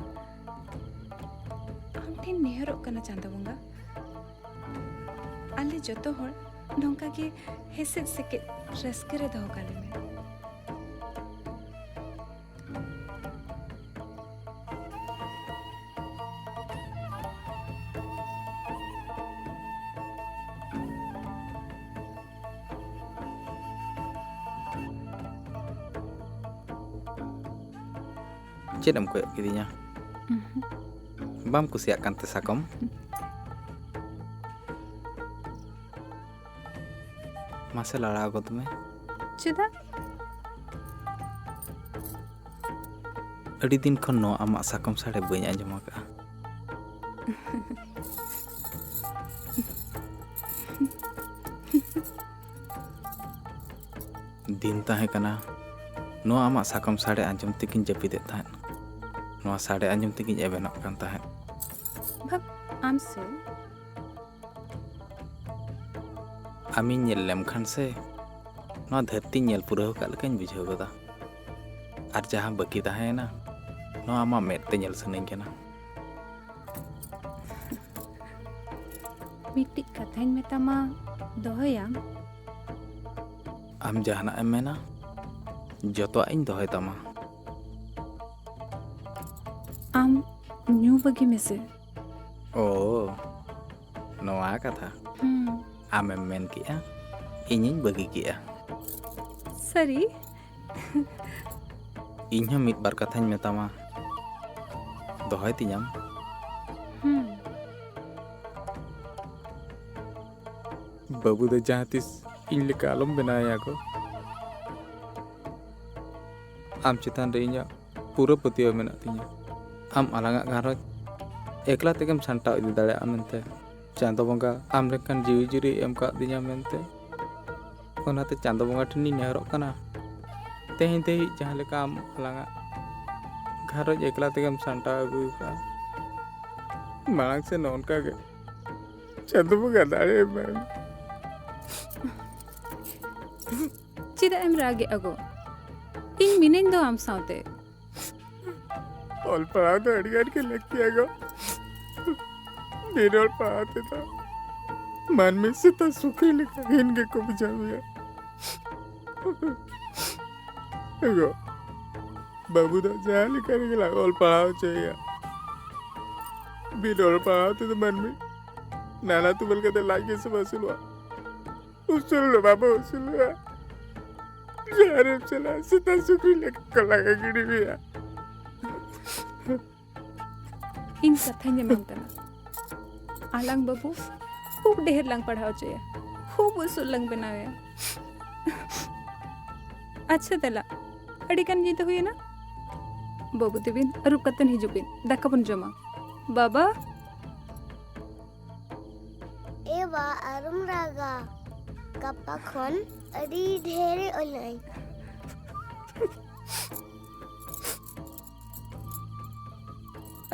ᱟᱢ ᱴᱷᱮᱱ ᱱᱮᱦᱚᱨᱚᱜ ᱠᱟᱱᱟ ᱪᱟᱸᱫᱚ ᱵᱚᱸᱜᱟ, ᱟᱞᱮ ᱡᱚᱛᱚ ᱦᱚᱲ ᱱᱚᱝᱠᱟ ᱜᱮ ᱦᱮᱥᱮᱫ ᱥᱮᱠᱮᱡ ᱨᱟᱹᱥᱠᱟᱹ ᱨᱮ ᱫᱚᱦᱚ ᱠᱟᱞᱮ ᱢᱮ᱾ ᱪᱮᱫ ᱮᱢ ᱠᱚᱭᱚᱜ ᱠᱤᱫᱤᱧᱟ? ᱩᱦᱩᱸ᱾ ᱵᱟᱢ ᱠᱩᱥᱤᱭᱟᱜ ᱠᱟᱱ ᱛᱮ ᱥᱟᱠᱚᱢ? ᱢᱟᱥᱮ ᱞᱟᱲᱟᱣ ᱜᱚᱫ ᱢᱮ᱾ ᱪᱮᱫᱟᱜ? ᱟᱹᱰᱤ ᱫᱤᱱ ᱠᱷᱚᱱ ᱱᱚᱣᱟ ᱟᱢᱟᱜ ᱥᱟᱠᱚᱢ ᱥᱟᱰᱮ ᱵᱟᱹᱧ ᱟᱸᱡᱚᱢ ᱟᱠᱟᱫᱼᱟ᱾ ᱫᱤᱱ ᱛᱟᱦᱮᱸ ᱠᱟᱱᱟ, ᱱᱚᱣᱟ ᱟᱢᱟᱜ ᱥᱟᱠᱚᱢ ᱥᱟᱰᱮ ᱟᱸᱡᱚᱢ ᱛᱮᱜᱤᱧ ᱡᱟᱹᱯᱤᱫᱮᱫ ᱛᱟᱦᱮᱸᱫ᱾ ᱱᱚᱣᱟ ᱥᱟᱰᱮ ᱟᱸᱡᱚᱢ ᱛᱮᱜᱤᱧ ᱮᱵᱷᱮᱱᱚᱜ ᱠᱟᱱ ᱛᱟᱦᱮᱸᱫ᱾ ᱵᱷᱟᱜ, ᱟᱢ ᱥᱮ? ᱟᱢᱤᱧ ᱧᱮᱞ ᱞᱮᱢ ᱠᱷᱟᱱ ᱥᱮ, ᱱᱚᱣᱟ ᱫᱷᱟᱹᱨᱛᱤᱧ ᱧᱮᱞ ᱯᱩᱨᱟᱹᱣ ᱟᱠᱟᱫ ᱞᱮᱠᱟᱧ ᱵᱩᱡᱷᱟᱹᱣ ᱜᱚᱫᱟ᱾ ᱟᱨ ᱡᱟᱦᱟᱸ ᱵᱟᱹᱠᱤ ᱛᱟᱦᱮᱸᱭᱮᱱᱟ, ᱱᱚᱣᱟ ᱟᱢᱟᱜ ᱢᱮᱫ ᱛᱮ ᱧᱮᱞ ᱥᱟᱱᱟᱧ ᱠᱟᱱᱟ᱾ ᱢᱤᱫᱴᱤᱡ ᱠᱟᱛᱷᱟᱧ ᱢᱮᱛᱟᱢᱟ, ᱫᱚᱦᱚᱭᱟᱢ? ᱟᱢ ᱡᱟᱦᱟᱱᱟᱜ ᱮᱢ ᱢᱮᱱᱟ, ᱡᱚᱛᱚᱣᱟᱜ ᱤᱧ ᱫᱚᱦᱚᱭ ᱛᱟᱢᱟ᱾ ᱟᱢ ᱧᱩ ᱵᱟᱹᱜᱤ ᱢᱮᱥᱮ᱾ ᱳ, ᱱᱚᱣᱟ ᱠᱟᱛᱷᱟ᱾ ᱦᱩᱸ᱾ ᱟᱢᱮᱢ ᱢᱮᱱ ᱠᱮᱜᱼᱟ, ᱤᱧᱤᱧ ᱵᱟᱹᱜᱤ ᱠᱮᱜᱼᱟ᱾ ᱥᱟᱹᱨᱤ? ᱤᱧ ᱦᱚᱸ ᱢᱤᱫ ᱵᱟᱨ ᱠᱟᱛᱷᱟᱧ ᱢᱮᱛᱟᱢᱟ, ᱫᱚᱦᱚᱭ ᱛᱤᱧᱟᱢ? ᱦᱩᱸ᱾ ᱵᱟᱹᱵᱩ ᱫᱚ ᱡᱟᱦᱟᱸ ᱛᱤᱥ ᱤᱧ ᱞᱮᱠᱟ ᱟᱞᱚᱢ ᱵᱮᱱᱟᱣᱮᱭᱟ ᱜᱚ᱾ ᱟᱢ ᱪᱮᱛᱟᱱ ᱨᱮ ᱤᱧᱟᱹᱜ ᱯᱩᱨᱟᱹ ᱯᱟᱹᱛᱭᱟᱹᱣ ᱢᱮᱱᱟᱜ ᱛᱤᱧᱟᱹ᱾ ᱟᱢ ᱟᱞᱟᱝᱟᱜ ᱜᱷᱟᱨᱚᱸᱡᱽ ᱮᱠᱞᱟ ᱛᱮᱜᱮᱢ ᱥᱟᱢᱴᱟᱣ ᱤᱫᱤ ᱫᱟᱲᱮᱭᱟᱜᱼᱟ ᱢᱮᱱᱛᱮ᱾ ᱪᱟᱸᱫᱚ ᱵᱚᱸᱜᱟ ᱟᱢ ᱞᱮᱠᱟᱱ ᱡᱤᱣᱤ ᱡᱩᱨᱤ ᱮᱢ ᱠᱟᱣᱫᱤᱧᱟ ᱢᱮᱱᱛᱮ, ᱚᱱᱟᱛᱮ ᱪᱟᱸᱫᱚ ᱵᱚᱸᱜᱟ ᱴᱷᱮᱱᱤᱧ ᱱᱮᱦᱚᱨᱚᱜ ᱠᱟᱱᱟ, ᱛᱮᱦᱮᱧ ᱫᱷᱟᱹᱵᱤᱡ ᱡᱟᱦᱟᱸ ᱞᱮᱠᱟ ᱟᱢ ᱟᱞᱟᱝᱟᱜ ᱜᱷᱟᱨᱚᱸᱡᱽ ᱮᱠᱞᱟ ᱛᱮᱜᱮᱢ ᱥᱟᱢᱴᱟᱣ ᱟᱹᱜᱩ ᱟᱠᱟᱫᱼᱟ, ᱢᱟᱲᱟᱝ ᱥᱮᱫ ᱱᱚᱜᱼᱚ ᱱᱚᱝᱠᱟ ᱜᱮ ᱪᱟᱸᱫᱚ ᱵᱚᱸᱜᱟ ᱫᱟᱲᱮ ᱮᱢᱟᱭ ᱢᱮ᱾ ᱪᱮᱫᱟᱜ ᱮᱢ ᱨᱟᱜᱮᱫᱼᱟ ᱜᱚ? ᱤᱧ ᱢᱤᱱᱟᱹᱧ ᱫᱚ ᱟᱢ ᱥᱟᱶᱛᱮ᱾ ᱚᱞ ᱯᱟᱲᱦᱟᱣ ᱫᱚ ᱟᱹᱰᱤ ᱟᱸᱴ ᱜᱮ ᱞᱟᱹᱠᱛᱤᱭᱟ ᱜᱚ᱾ ᱵᱤᱱ ᱚᱞ ᱯᱟᱲᱦᱟᱣ ᱛᱮᱫᱚ ᱢᱟᱹᱱᱢᱤ ᱥᱮᱛᱟ ᱥᱩᱠᱨᱤ ᱞᱮᱠᱟ ᱦᱤᱱ ᱜᱮᱠᱚ ᱵᱩᱡᱷᱟᱹᱣ ᱢᱮᱭᱟ᱾ ᱜᱚ, ᱵᱟᱹᱵᱩ ᱫᱚ ᱡᱟᱦᱟᱸ ᱞᱮᱠᱟ ᱨᱮᱜᱮ ᱞᱟᱝ ᱚᱞ ᱯᱟᱲᱦᱟᱣ ᱦᱚᱪᱚᱭᱮᱭᱟ᱾ ᱵᱤᱱ ᱚᱞ ᱯᱟᱲᱦᱟᱣ ᱛᱮᱫᱚ ᱢᱟᱹᱱᱢᱤ ᱱᱟᱞᱦᱟ ᱛᱩᱢᱟᱹᱞ ᱠᱟᱛᱮ ᱞᱟᱡ ᱜᱮ ᱥᱮ ᱵᱟᱹᱥᱩᱞᱚᱜᱼᱟ᱾ ᱩᱥᱩᱞ ᱫᱚ ᱵᱟᱵᱚ ᱩᱥᱩᱞᱚᱜᱼᱟ᱾ ᱡᱟᱦᱟᱸ ᱨᱮᱢ ᱪᱟᱞᱟᱜᱼᱟ, ᱥᱮᱛᱟ ᱥᱩᱠᱨᱤ ᱞᱮᱠᱟ ᱠᱚ ᱞᱟᱜᱟ ᱜᱤᱰᱤ ᱢᱮᱭᱟ᱾ ᱤᱧ ᱠᱟᱛᱷᱟᱧ ᱮᱢᱟᱢ ᱠᱟᱱᱟ, ᱟᱞᱟᱝ ᱵᱟᱹᱵᱩ ᱠᱷᱩᱵ ᱰᱷᱮᱨ ᱞᱟᱝ ᱯᱟᱲᱦᱟᱣ ᱦᱚᱪᱚᱭᱟ, ᱠᱷᱩᱵ ᱩᱥᱩᱞ ᱞᱟᱝ ᱵᱮᱱᱟᱣᱮᱭᱟ᱾ ᱟᱪᱪᱷᱟ ᱫᱮᱞᱟ, ᱟᱹᱰᱤ ᱜᱟᱱ ᱧᱤᱫᱟᱹ ᱦᱩᱭᱮᱱᱟ᱾ ᱵᱟᱹᱵᱩ ᱛᱮᱵᱤᱱ ᱟᱹᱨᱩᱵ ᱠᱟᱛᱮᱱ ᱦᱤᱡᱩᱜ ᱵᱤᱱ, ᱫᱟᱠᱟ ᱵᱚᱱ ᱡᱚᱢᱟ᱾ ᱵᱟᱵᱟ᱾ ᱮ ᱵᱟ, ᱟᱞᱚᱢ ᱨᱟᱜᱟ, ᱜᱟᱯᱟ ᱠᱷᱚᱱ ᱟᱹᱰᱤ ᱰᱷᱮᱨ ᱚᱞᱟᱹᱧ᱾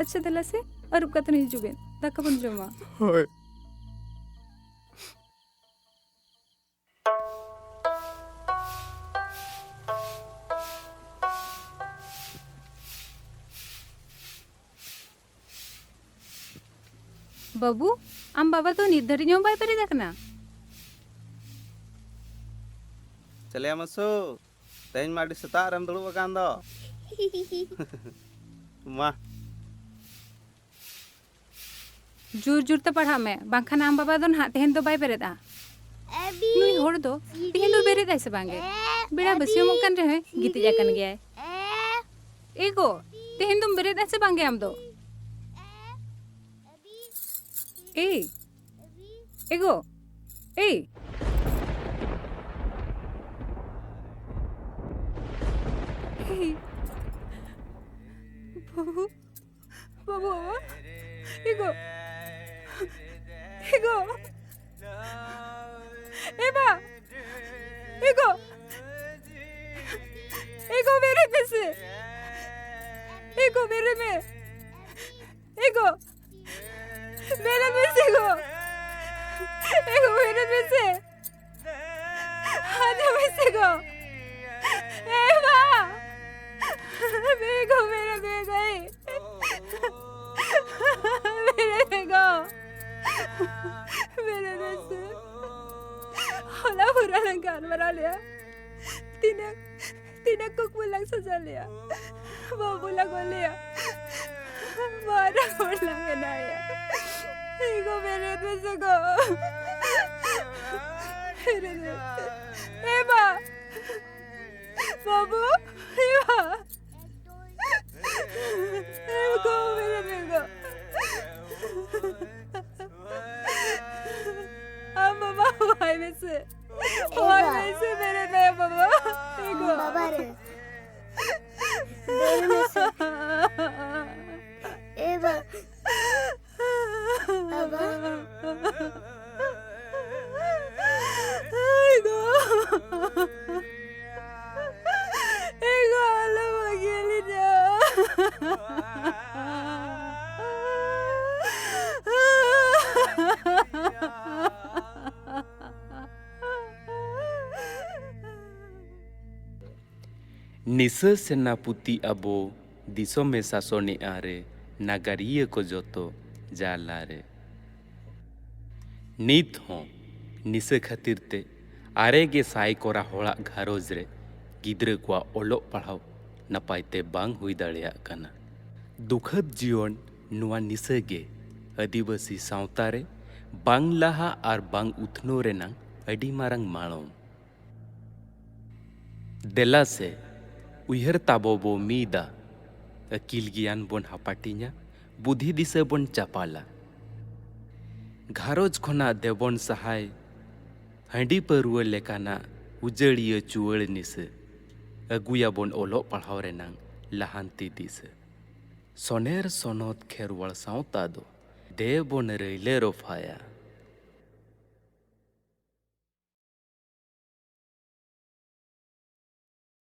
ᱟᱪᱪᱷᱟ ᱫᱮᱞᱟ ᱥᱮ, ᱟᱹᱨᱩᱵ ᱠᱟᱛᱮᱱ ᱦᱤᱡᱩᱜ ᱵᱤᱱ, ᱫᱟᱠᱟ ᱵᱚᱱ ᱡᱚᱢᱟ᱾ ᱦᱳᱭ᱾ ᱵᱟᱹᱵᱩ, ᱟᱢ ᱵᱟᱵᱟ ᱫᱚ ᱱᱤᱛ ᱫᱷᱟᱹᱨᱤᱡ ᱦᱚᱸ ᱵᱟᱭ ᱵᱮᱨᱮᱫ ᱟᱠᱟᱱᱟ? ᱪᱟᱞᱮᱭᱟ ᱢᱟᱥᱩ, ᱛᱮᱦᱮᱧ ᱢᱟ ᱟᱹᱰᱤ ᱥᱮᱛᱟᱜ ᱨᱮᱢ ᱫᱩᱲᱩᱵ ᱟᱠᱟᱱ ᱫᱚ᱾ ᱢᱟ᱾ ᱡᱳᱨ ᱡᱳᱨ ᱛᱮ ᱯᱟᱲᱦᱟᱜ ᱢᱮ, ᱵᱟᱝᱠᱷᱟᱱ ᱟᱢ ᱵᱟᱵᱟ ᱫᱚ ᱱᱟᱦᱟᱜ ᱛᱮᱦᱮᱧ ᱫᱚ ᱵᱟᱭ ᱵᱮᱨᱮᱫᱼᱟ᱾ ᱱᱩᱭ ᱦᱚᱲ ᱫᱚ ᱛᱮᱦᱮᱧ ᱫᱚ ᱵᱮᱨᱮᱫ ᱟᱭ ᱥᱮ ᱵᱟᱝᱜᱮ? ᱵᱮᱲᱟ ᱵᱟᱹᱥᱭᱟᱹᱢᱚᱜ ᱠᱟᱱ ᱨᱮᱦᱚᱸᱭ ᱜᱤᱛᱤᱡ ᱟᱠᱟᱱ ᱜᱮᱭᱟᱭ᱾ ᱮ ᱜᱚ, ᱛᱮᱦᱮᱧ ᱫᱚᱢ ᱵᱮᱨᱮᱫ ᱟᱭ ᱥᱮ ᱵᱟᱝᱜᱮ ᱟᱢ ᱫᱚ? ᱮᱭ, ᱮ ᱜᱚ, ᱮᱭ᱾ ᱮᱭ, ᱵᱟᱹᱵᱩ᱾ ᱵᱟᱹᱵᱩ, ᱵᱟᱵᱟ, ᱮ ᱜᱚ, ᱮ ᱜᱚ, ᱮ ᱵᱟ, ᱮ ᱜᱚ, ᱮ ᱜᱚ, ᱵᱮᱨᱮᱫ ᱢᱮᱥᱮ, ᱮ ᱜᱚ, ᱵᱮᱨᱮᱫ ᱢᱮ, ᱮ ᱜᱚ, ᱵᱮᱨᱮᱫ ᱢᱮᱥᱮ ᱜᱚ, ᱮ ᱜᱚ, ᱵᱮᱨᱮᱫ ᱢᱮᱥᱮ᱾ ᱟᱫᱚ ᱢᱮᱥᱮ ᱜᱚ᱾ ᱮ ᱵᱟ᱾ ᱵᱮ ᱜᱚ, ᱵᱮᱨᱮᱫ ᱢᱮ ᱜᱚ, ᱮ᱾ ᱵᱮᱨᱮᱫ ᱢᱮ ᱜᱚ᱾ ᱵᱮᱨᱮᱫ ᱢᱮᱥᱮ᱾ ᱦᱚᱞᱟ ᱵᱷᱳᱨ ᱞᱟᱝ ᱜᱟᱞᱢᱟᱨᱟᱣ ᱞᱮᱭᱟ᱾ ᱛᱤᱱᱟᱹᱜ ᱛᱤᱱᱟᱹᱜ ᱠᱩᱠᱢᱩ ᱞᱟᱝ ᱥᱟᱡᱟᱣ ᱞᱮᱭᱟ, ᱵᱟᱹᱵᱩ ᱞᱟᱝ ᱚᱞᱮᱭᱟ, ᱢᱟᱨᱟᱝ ᱦᱚᱲ ᱞᱟᱝ ᱵᱮᱱᱟᱣᱮᱭᱟ᱾ ᱮ ᱜᱚ, ᱵᱮᱨᱮᱫ ᱢᱮᱥᱮ ᱜᱚ᱾ ᱵᱮᱨᱮᱫ ᱢᱮᱥᱮ᱾ ᱮ ᱵᱟ, ᱵᱟᱹᱵᱩ, ᱮ ᱵᱟ᱾ ᱮ ᱜᱚ, ᱵᱮᱨᱮᱫ ᱢᱮ ᱜᱚ᱾ ᱟᱢ ᱵᱟᱵᱟ ᱦᱚᱦᱚᱭ ᱢᱮᱥᱮ᱾ ᱦᱚᱦᱚᱭ ᱢᱮᱥᱮ, ᱵᱮᱨᱮᱫ ᱢᱮ ᱵᱟᱵᱟ᱾ ᱮ ᱜᱚ᱾ ᱱᱤᱥᱟᱹ ᱥᱮᱱᱟᱯᱚᱛᱤ ᱟᱵᱚ ᱫᱤᱥᱚᱢᱮ ᱥᱟᱥᱚᱱᱮᱜᱼᱟ ᱨᱮ, ᱱᱟᱜᱟᱨᱤᱭᱟᱹ ᱠᱚ ᱡᱚᱛᱚ ᱡᱟᱞᱟ ᱨᱮ᱾ ᱱᱤᱛ ᱦᱚᱸ ᱱᱤᱥᱟᱹ ᱠᱷᱟᱹᱛᱤᱨ ᱛᱮ ᱟᱨᱮ ᱜᱮ ᱥᱟᱭ ᱠᱚᱨᱟ ᱦᱚᱲᱟᱜ ᱜᱷᱟᱨᱚᱸᱡᱽ ᱨᱮ ᱜᱤᱫᱽᱨᱟᱹ ᱠᱚᱣᱟᱜ ᱚᱞᱚᱜ ᱯᱟᱲᱦᱟᱣ ᱱᱟᱯᱟᱭ ᱛᱮ ᱵᱟᱝ ᱦᱩᱭ ᱫᱟᱲᱮᱭᱟᱜ ᱠᱟᱱᱟ᱾ ᱫᱩᱠᱷᱟᱹᱛ ᱡᱤᱭᱚᱱ ᱱᱚᱣᱟ ᱱᱤᱥᱟᱹ ᱜᱮ ᱟᱹᱫᱤᱵᱟᱹᱥᱤ ᱥᱟᱶᱛᱟ ᱨᱮ ᱵᱟᱝ ᱞᱟᱦᱟ ᱟᱨ ᱵᱟᱝ ᱩᱛᱱᱟᱹᱣ ᱨᱮᱱᱟᱝ ᱟᱹᱰᱤ ᱢᱟᱨᱟᱝ ᱢᱟᱲᱚᱢ᱾ ᱫᱮᱞᱟ ᱥᱮ, ᱩᱭᱦᱟᱹᱨ ᱛᱟᱵᱚ ᱵᱚ ᱢᱤᱫᱟ, ᱟᱹᱠᱤᱞ ᱜᱮᱭᱟᱱ ᱵᱚᱱ ᱦᱟᱯᱟᱴᱤᱧᱟ, ᱵᱩᱫᱷᱤ ᱫᱤᱥᱟᱹ ᱵᱚᱱ ᱪᱟᱯᱟᱞᱟ᱾ ᱜᱷᱟᱨᱚᱸᱡᱽ ᱠᱷᱚᱱᱟᱜ ᱫᱮᱵᱚᱱ ᱥᱟᱦᱟᱭ, ᱦᱟᱺᱰᱤ ᱯᱟᱹᱨᱣᱟᱹ ᱞᱮᱠᱟᱱᱟᱜ ᱩᱡᱟᱹᱲᱤᱭᱟᱹ ᱪᱩᱣᱟᱹᱲ ᱱᱤᱥᱟᱹ, ᱟᱹᱜᱩᱭᱟᱵᱚᱱ ᱚᱞᱚᱜ ᱯᱟᱲᱦᱟᱣ ᱨᱮᱱᱟᱝ ᱞᱟᱦᱟᱱᱛᱤ ᱫᱤᱥᱟᱹ᱾ ᱥᱚᱱᱮᱨ ᱥᱚᱱᱚᱛ ᱠᱷᱮᱨᱣᱟᱲ ᱥᱟᱶᱛᱟ ᱫᱚ ᱫᱮᱵᱚᱱ ᱨᱟᱹᱭᱞᱟᱹ ᱨᱚᱯᱷᱟᱭᱟ᱾